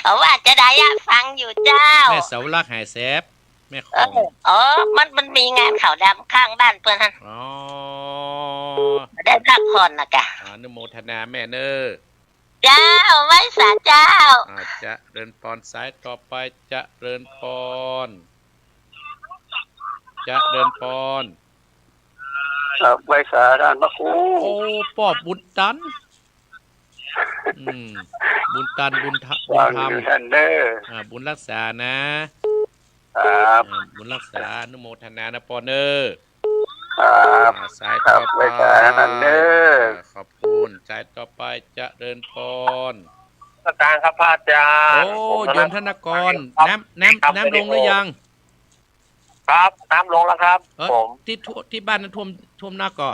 เอาว่าจะใดอะ ฟังอยู่เจ้า แม่เสาหลักหายแสบ แม่ของ เออ อ๋อ มัน มันมีงานขาวดำข้างบ้านเปิ้นหั้น อ๋อ ได้พักผ่อนนะกะ อนุโมทนาแม่เน้อ เจ้า ไหว้สาเจ้า อ่า เจริญปอน สายต่อไป เจริญปอน เจริญปอน ครับ ไหว้สาต้านพระครู โอ้ ป้อบุญตัน อืม บุญตัน บุญทะ บุญธรรม ฟังอยู่ต้านเน้อ อ่า บุญรักษานะ ครับ อ่า บุญรักษา อนุโมทนานะปอนเน้อ ครับ อ่า สายต่อไป ครับ ไหว้สาต้านเน้อ อ่า ขอบคุณ สายต่อไป เจริญปอน นมัสการครับพระอาจารย์ โอ้ ผมธนกร โยมธนกร ครับ น้ำ น้ำ ครับ น้ำลงหรือยัง ครับ น้ำลงแล้วครับ เออ ผม ตี้ท่วม ตี้บ้านนั้นท่วม ท่วมนักก่อ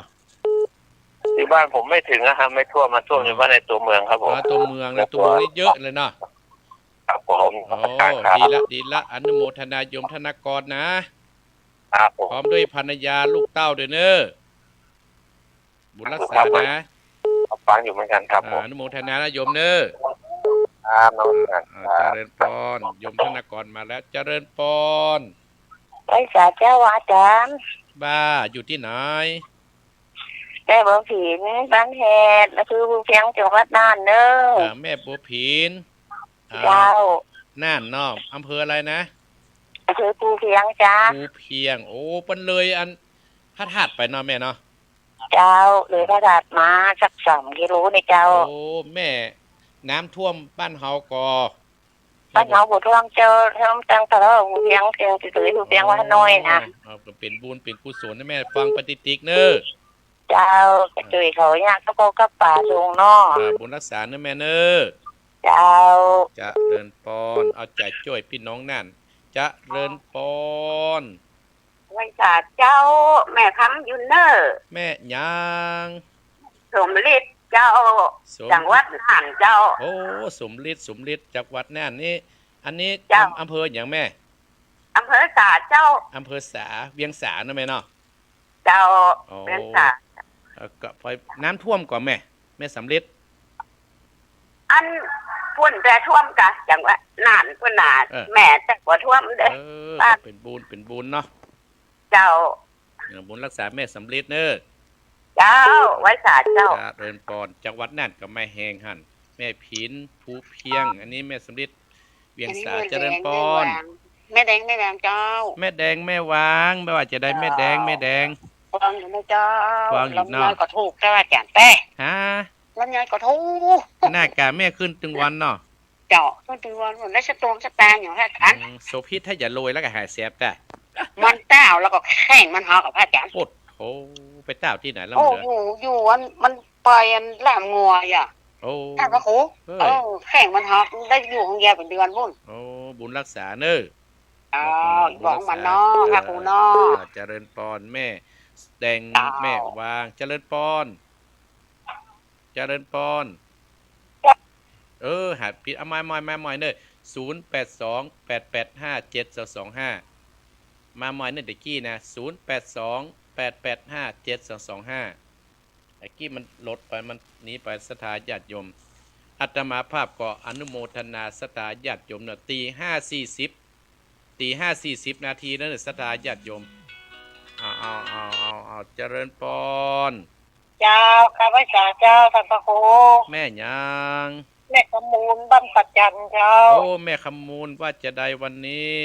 ตี้บ้านผมไม่ถึงนะครับ ไม่ท่วม มาท่วม อ๋อ อยู่บ้านในตัวเมืองครับผม อ๋อ ตัวเมืองนะ ตัวเมืองนี่เยอะเลยเนาะ ครับผม โอ้ นมัสการครับ ดีละ ดีละ อนุโมทนาโยมธนกรนะ ครับผม พร้อมด้วยภรรยาลูกเต้าด้วยเน้อ บุญรักษานะ ฟังอยู่เหมือนกันครับผม อ่า อนุโมทนานะโยมเน้อ ครับ นมัสการ อ่า ครับ เจริญปอน โยมธนกรมาแล้ว เจริญปอน ไหว้สาเจ้าอาจ๋ารย์ ว่าอยู่ตี้ไหน แม่บัวผิน บ้านแฮด อำเภอภูเพียง จังหวัดน่านเน้อ อ่า แม่บัวผิน อ่า เจ้า น่านเนาะ อำเภออะไรนะ อำเภอภูเพียงเจ้า ภูเพียง โอ้ เปิ้นเลยอันพระธาตุไปเนาะแม่เนาะ เจ้า เลยพระธาตุมาสักสามกิโลนี่เจ้า โอ้ แม่ น้ำท่วมบ้านเฮาก่อ บ้านเฮาบ่ท่วมเจ้า ท่วมตังตะเลาะภูเพียง เพียงเฉยๆ ภูเพียงว่าน้อยนะ อ๋อ เอา ก็เป๋นบุญเป๋นกุศลนะแม่ ฟังไปติดๆ เน้อ เจ้า ก็จ้วยเขาเนี่ย กับข้าวกับป๋าส่งเนาะ อ่า บุญรักษาเน่อแม่เน่อ เจ้า เจริญปอน เอาใจ๋จ้วยปี้น้องนั่น เจริญปอน ไหว้สาเจ้า แม่คำอยู่เน่อ แม่หยัง สมฤทธิ์เจ้า สม จังหวัดน่านเจ้า โอ้ สมฤทธิ์ สมฤทธิ์ จังหวัดน่านนี่ อันนี้ เจ้า อำ อำเภอหยังแม่ อำเภอสาเจ้า อำเภอสา เวียงสาเนาะแม่เนาะ เจ้า อ๋อ เวียงสา เอ่อ ก็ปอย น้ำท่วมก่อแม่ แม่สำริด อันปุ้นแต่ท่วมกะ จังหวัดน่านปุ้นน่ะ เออ แม่แต่บ่ท่วมเด้อ เออ บ้าน ก็เป๋นบุญ เป๋นบุญเนาะ เจ้า เออ บุญรักษาแม่สำริดเน่อ เจ้า ไหว้สาเจ้า เจริญปอน จังหวัดน่านก็แม่แฮงหั้น แม่ผิน ภูเพียง อันนี้แม่สำริด เวียงสา อันนี้แม่แดง เจริญปอน แม่แดง แม่แดงเจ้า แม่แดง แม่วาง แม่ว่าจะได้แม่แดง เจ้า แม่แดง ฟังอยู่นะเจ้า ฟังอยู่เนาะ ลำไยก็ถูกเจ้าอาจ๋ารย์แต๊ ฮะ ลำไยก็ถูก หน้ากาแม่ขึ้นตึงวันเนาะ เจ้า ขึ้นตึงวัน ได้สตวงสตางค์อยู่ฮะอาจ๋ารย์ อืม โสพิษถ้าอย่ารวยแล้วก็หายแสบแต๊ มันต้าวแล้วก็แข้งมันหักอะพระอาจ๋ารย์ โอ้โห ไปต้าวตี้ไหนแล้ว โอ้ มันเหลือ อยู่ อยู่อัน มันไปอันล่ามงัวอ่ะ โอ้ ต้าวพระครู เออ เออ แข้งมันหัก ได้อยู่โฮงยาเป๋นเดือนปุ้น โอ้ บุญรักษาเน่อ อ๋อ บอกมันเนาะ บอกบุญรักษา พระครูเนาะ เออ เจริญปอน แม่แดง เจ้า แม่วาง เจริญปอน เจริญปอน เออ หัดผิด เอาใหม่ ใหม่ ใหม่ ใหม่เน่อ ศูนย์แปดสอง แปดแปดห้า เจ็ดสองสองห้า มาใหม่เน่อ ตะกี้นะ ศูนย์แปดสอง แปดแปดห้า เจ็ดสองสองห้า ตะกี้มันหลุดไป มันหนีไป ศรัทธาญาติโยม อาตมาภาพก็อนุโมทนาศรัทธาญาติโยมเน่อ ตีห้าสี่สิบ ตีห้าสี่สิบนาทีเน่อ ศรัทธาญาติโยม เอา เอา เจริญปอน เจ้า ข้าพเจ้าเจ้า ท่านพระครู แม่หยัง แม่คำมูล บ้านป่าจันเจ้า โอ้ แม่คำมูล ว่าจะใดวันนี้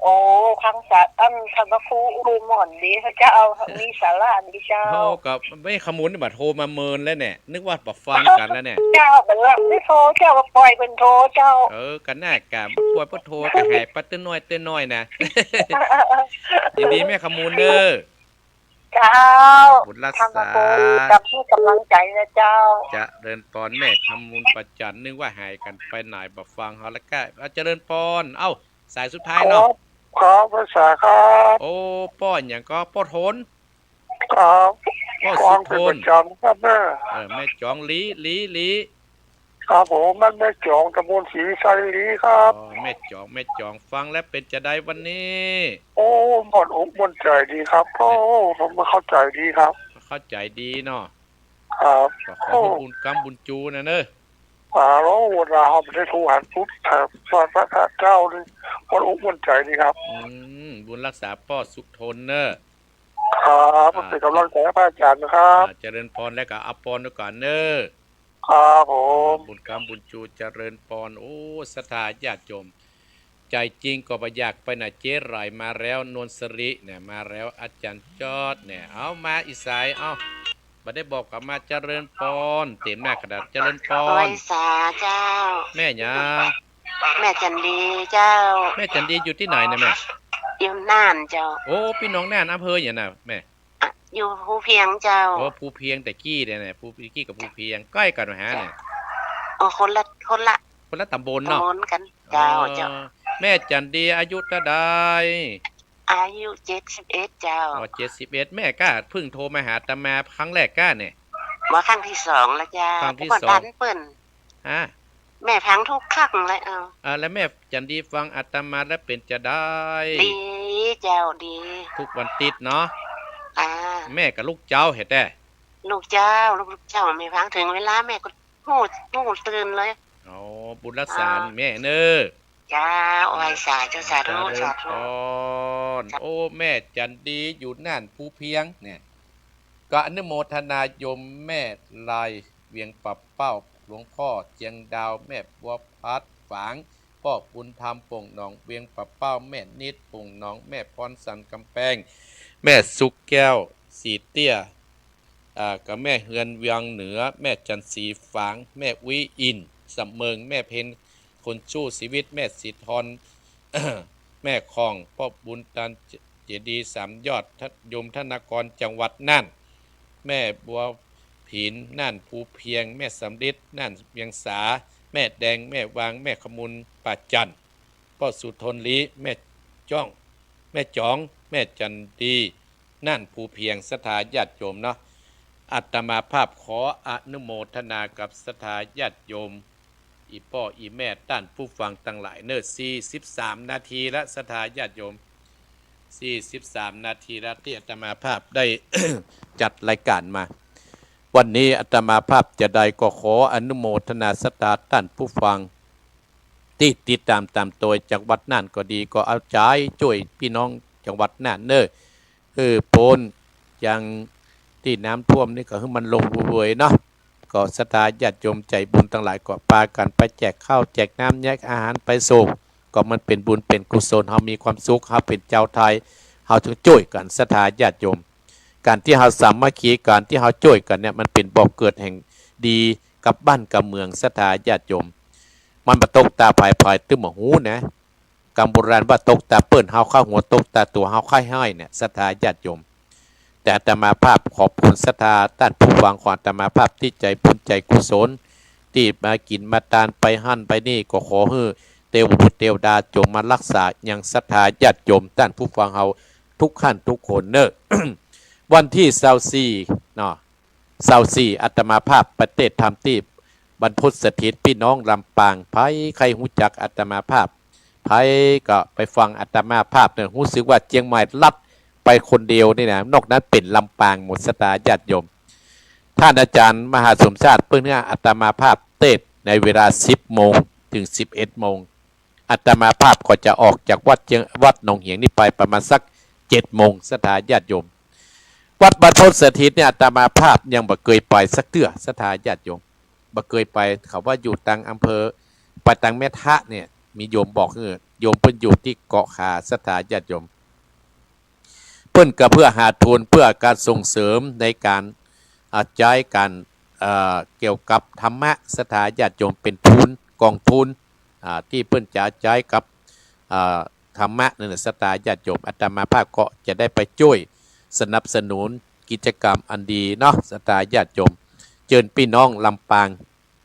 โอ้ ฟังสา อัน ท่านพระครูอู้ม่วนดีเจ้า มีสาระดีเจ้า โอ้ ก็แม่คำมูลนี่บ่โทรมาเมินแล้วเนี่ย นึกว่าบ่ฟังกั๋นแล้วเนี่ย เจ้า บ่าไม่โทรเจ้า บ่ปล่อยเปิ้นโทรเจ้า เออ ก็หน้ากาบ่ปล่อยเปิ้นโทร ก็หายไปเตื้อน้อยเตื้อน้อยนะ ยินดีแม่คำมูลเน่อ เจ้า บุญรักษา ท่านพระครู กำ ให้กำลังใจ๋นะเจ้า เจริญปอน แม่คำมูลป่าจัน นึกว่าหายกั๋นไปไหนบ่ฟังเฮาแล้วก็ เอา เจริญปอน เอ้า สายสุดท้ายเนาะ ครับ ครับ ไหว้สาครับ โอ้ ป้อหยังก็ ป้อทน ครับ ป้อสุทน ฟังเป๋นประจ๋ำครับแม่ เออ แม่จ๋อง หลี หลี หลี ครับผม บ้านแม่จ๋อง ตำบลศรีวิชัย หลีครับ อ๋อ แม่จ๋อง แม่จ๋อง ฟังแล้วเป๋นจาใดวันนี้ โอ้ ม่วนอกม่วนใจ๋ดีครับ โอ้ ผมเข้าใจ๋ดีครับ เข้าใจ๋ดีเนาะ ครับ ก็ขอ โอ้ บุญกำบุญจูนะเน่อ อ่า แล้วเวลาเฮาได้โทรหาปุ๊บ แต่ว่าพระเจ้านี่ ม่วนอกม่วนใจ๋ดีครับ อืม บุญรักษาป้อสุทนเน่อ ครับ อ่า เป๋นกำลังใจ๋ให้พระอาจ๋ารย์นะครับ อ่า เจริญปอน แล้วก็เอาปอนไว้ก่อนเน่อ ครับผม อ่า บุญกำบุญจู เจริญปอน โอ้ ศรัทธาญาติโยม ใจ๋จริงก็บ่อยากไปไหน เจ๊ไหลมาแล้ว นวลสิริเนี่ยมาแล้ว อาจ๋ารย์จอดเนี่ย เอามาอีกสาย เอา บ่ได้บอกก็มา เจริญปอน เต็มหน้ากระดาษ เจริญปอน ไหว้สาเจ้า แม่หยัง แม่จันดีเจ้า แม่จันดีอยู่ตี้ไหนเนี่ยแม่ อยู่น่านเจ้า โอ้ ปี้น้องน่าน อำเภอหยังน่ะแม่ อ่ะ อยู่ภูเพียงเจ้า โอ้ ภูเพียง ตะกี้เนี่ยนะ ภู ตะกี้กับภูเพียง ใก้กั๋นบ่ฮะเนี่ย อ๋อ คนละ คนละ คนละต๋ำบลเนาะ ต๋ำบลกั๋นเจ้า อ๋อ เจ้า แม่จันดีอายุเต้าใด อายุเจ็ดสิบเอ็ดเจ้า อ๋อ เจ็ดสิบเอ็ด แม่ก็เพิ่งโทรมาหาอาตมาครั้งแรกก้าเนี่ย ว่าครั้งตี้สองแล้วเจ้า ครั้งตี้สอง บ่ทันเปิ้น ฮะ แม่ฟังกู้ครั้งเลย เอา อ่า แล้วแม่จันดีฟังอาตมาแล้วเป๋นจาใด ดีเจ้า ดี กู้วันติ๊ดเนาะ อ่า แม่กับลูกเจ้าแฮะแต๊ ลูกเจ้า ลูก ลูกเจ้า แม่ฟังเถิงเวลาแม่ก็ฮู้ ฮู้ตื่นเลย อ๋อ บุญรักษา อ่า แม่เน่อ เจ้า ไหว้สาเจ้า สาธุ เจริญ สาธุ ปอน โอ้ แม่จันดีอยู่น่านภูเพียงเนี่ย ก็อนุโมทนาโยมแม่ลายเวียงป่าเป้า หลวงพ่อเจียงดาว แม่บัวพัดฝาง ป้อบุญธรรมโป่งหนองเวียงป่าเป้า แม่นิดโป่งหนอง แม่พรสันกำแปง แม่สุกแก้วสีเตี้ย อ่า กับแม่เฮือนเวียงเหนือ แม่จันทร์สีฝาง แม่อุ๊ยอินสำเมิง แม่เพ็ญคนสู้ชีวิต แม่สีทอน แม่ของ ป้อบุญตันเจดีย์สามยอด โยมธนากร จังหวัดน่าน แม่บัวผิน น่านภูเพียง แม่สำริด น่านเวียงสา แม่แดง แม่วาง แม่ขมูล ป่าจั่น ป้อสุทนลี แม่จ้อง แม่จ๋อง แม่จันดี น่านภูเพียง ศรัทธาญาติโยมเนาะ อาตมาภาพขออนุโมทนากับศรัทธาญาติโยม อี่ป้ออี่แม่ต้านผู้ฟังตังหลายเน่อ สี่สิบสามนาทีละ ศรัทธาญาติโยม สี่สิบสามนาทีละตี้อาตมาภาพได้ จัดรายก๋านมา วันนี้อาตมาภาพจะได้ก็ขออนุโมทนาศรัทธาต้านผู้ฟัง ตี้ติดต๋ามต๋ามตวยจากวัดน่านก็ดี ก็เอาใจ๋จ้วยปี้น้องจังหวัดน่านเน่อ หื้อป๊นอย่างตี้น้ำท่วมนี่ก็หื้อมันลงเวยๆ เนาะ ก็ศรัทธาญาติโยมใจ๋บุญตังหลายก็ปากั๋นไปแจกข้าวแจกน้ำแยกอาหารไปส่ง ก็มันเป๋นบุญเป๋นกุศล เฮามีความสุข เฮาเป๋นจาวไทย เฮาจึงจ้วยกั๋น ศรัทธาญาติโยม ก๋านตี้เฮาสามัคคี ก๋านตี้เฮาจ้วยกั๋นเนี่ย มันเป๋นบ่อเกิดแห่งดีกับบ้านกับเมือง ศรัทธาญาติโยม มันบ่ตกต๋าใผใผตึงบ่ฮู้นะ กำโบราณว่าตกต๋าเปิ้นเฮาคาหัว ตกต๋าตั๋วเฮาคายฮ้ายเนี่ย ศรัทธาญาติโยม แต่อาตมาภาพขอบคุณศรัทธาต้านผู้ฟังของอาตมาภาพตี้ใจ๋บุญใจ๋กุศล ตี้มากิ๋นมาตานไปหั้นไปนี่ ก็ขอหื้อเตวบุตรเตวดาจงมาฮักษายังศรัทธาญาติโยมต้านผู้ฟังเฮาทุกท่านทุกคนเน่อ วันตี้ซาวสี่เนาะ ซาวสี่อาตมาภาพไปเตสน์ธรรมตี้บรรพตสถิตปี้น้องลำปาง ใผใค่ฮู้จักอาตมาภาพ ใผก็ไปฟังอาตมาภาพเน่อ ฮู้สึกว่าเจียงใหม่ลัดไปคนเดียวนี่นะ นอกนั้นเป๋นลำปางหมด ศรัทธาญาติโยม ต้านอาจ๋ารย์มหาสมชาติเปิ้นหื้ออาตมาภาพเตสน์ในเวลาสิบโมงเถิงสิบเอ็ดโมง อาตมาภาพก็จะออกจากวัดเจียง วัดหนองเหียงนี่ไปประมาณสักเจ็ดโมง ศรัทธาญาติโยม วัดบรรพตสถิตเนี่ยอาตมาภาพยังบ่เกยไปสักเตื้อ ศรัทธาญาติโยม บ่เกยไป เขาว่าอยู่ตางอำเภอ ไปตางแม่ทะเนี่ย มีโยมบอกหื้อ โยมเปิ้นอยู่ตี้เกาะขา ศรัทธาญาติโยม เปิ้นก็เพื่อหาทุนเพื่อก๋านส่งเสริมในก๋าน อ่า ใจ๊ก๋าน เอ่อ เกี่ยวกับธรรมะ ศรัทธาญาติโยม เป๋นทุน กองทุน อ่า ตี้เปิ้นจะใจ๊กับ อ่า ธรรมะนั่นน่ะ ศรัทธาญาติโยม อาตมาภาพก็จะได้ไปจ้วยสนับสนุนกิจกรรมอันดีเนาะ ศรัทธาญาติโยม เจิญปี้น้องลำปาง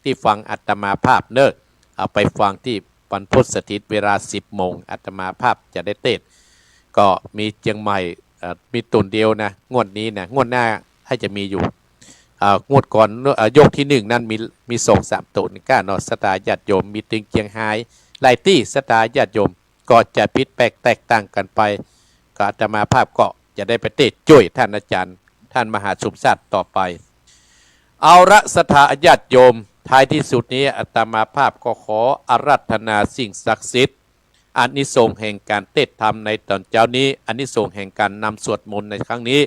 ตี้ฟังอาตมาภาพเน่อ เอาไปฟังตี้บรรพตสถิตเวลาสิบโมง อาตมาภาพจะได้เตสน์ ก็มีเจียงใหม่ เอ่อ มีต๋นเดียวนะ งวดนี้นะ งวดหน้าถ้าจะมีอยู่ เอ่อ งวดก่อน เอ่อ ยกตี้หนึ่งนั้นมี มีสองสามต๋นก้าเนาะ ศรัทธาญาติโยม มีตึงเจียงฮาย หลายตี้ ศรัทธาญาติโยม ก็จะผิดแปลกแตกต่างกั๋นไป ก็อาตมาภาพก็จะได้ไปเตสน์จ้วยต้านอาจ๋ารย์ ต้านมหาสมชาติต่อไป เอาละ ศรัทธาญาติโยม ท้ายตี้สุดนี้อาตมาภาพก็ขออาราธนาสิ่งศักดิ์สิทธิ์ อานิสงส์แห่งก๋านเตสน์ธรรมในต๋อนเจ๊านี้ อานิสงส์แห่งก๋านนำสวดมนต์ในครั้งนี้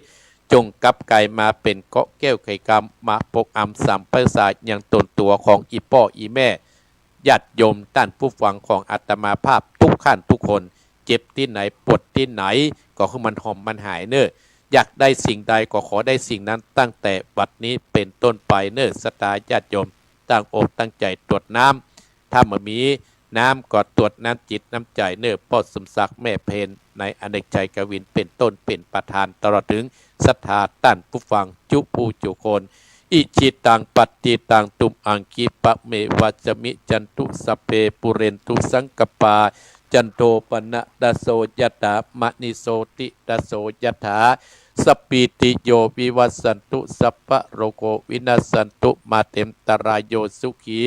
จงกลับกลายมาเป๋นเกราะแก้วไขกรรม มาปกอำสามประสายังต๋นตั๋วของอี่ป้ออี่แม่ ญาติโยมต้านผู้ฟังของอาตมาภาพทุกท่านทุกคน เจ็บตี้ไหนปวดตี้ไหน ก็หื้อมันห่อมมันหายเน่อ อยากได้สิ่งใดก็ขอได้สิ่งนั้นตั้งแต่บัดนี้เป๋นต้นไปเน่อ ศรัทธาญาติโยม ตั้งอกตั้งใจ๋ตรวจน้ำ ถ้าบ่มีน้ำก็ตรวจน้ำจิตน้ำใจ๋เน่อ ป้อสมศักดิ์แม่เพน ในอเนกชัยกวินเป๋นต้นเป๋นประธาน ตลอดเถิงศรัทธาต้านผู้ฟังจุผู้จุคน อิจิตังปัตติตังตุมหังคิปะเมวะสมิจฉันตุสัพเพปูเรนตุสังกัปปา จันโทปนรสโสยะถามะณิโชติรสโสยะถา สัพพีติโยวิวัชชันตุ สัพพะโรโควินัสสันตุ มาเตมตะรายโย สุขี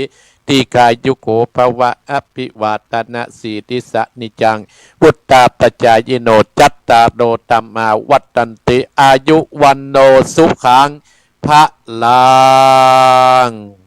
ทีฆายุโขภวะ อภิวาทะนะสีลิสะนิจจัง วุฑฒาปจายิโน จัตตาโรธัมมาวัฑฒันติ อายุวัณโณสุขังพะลัง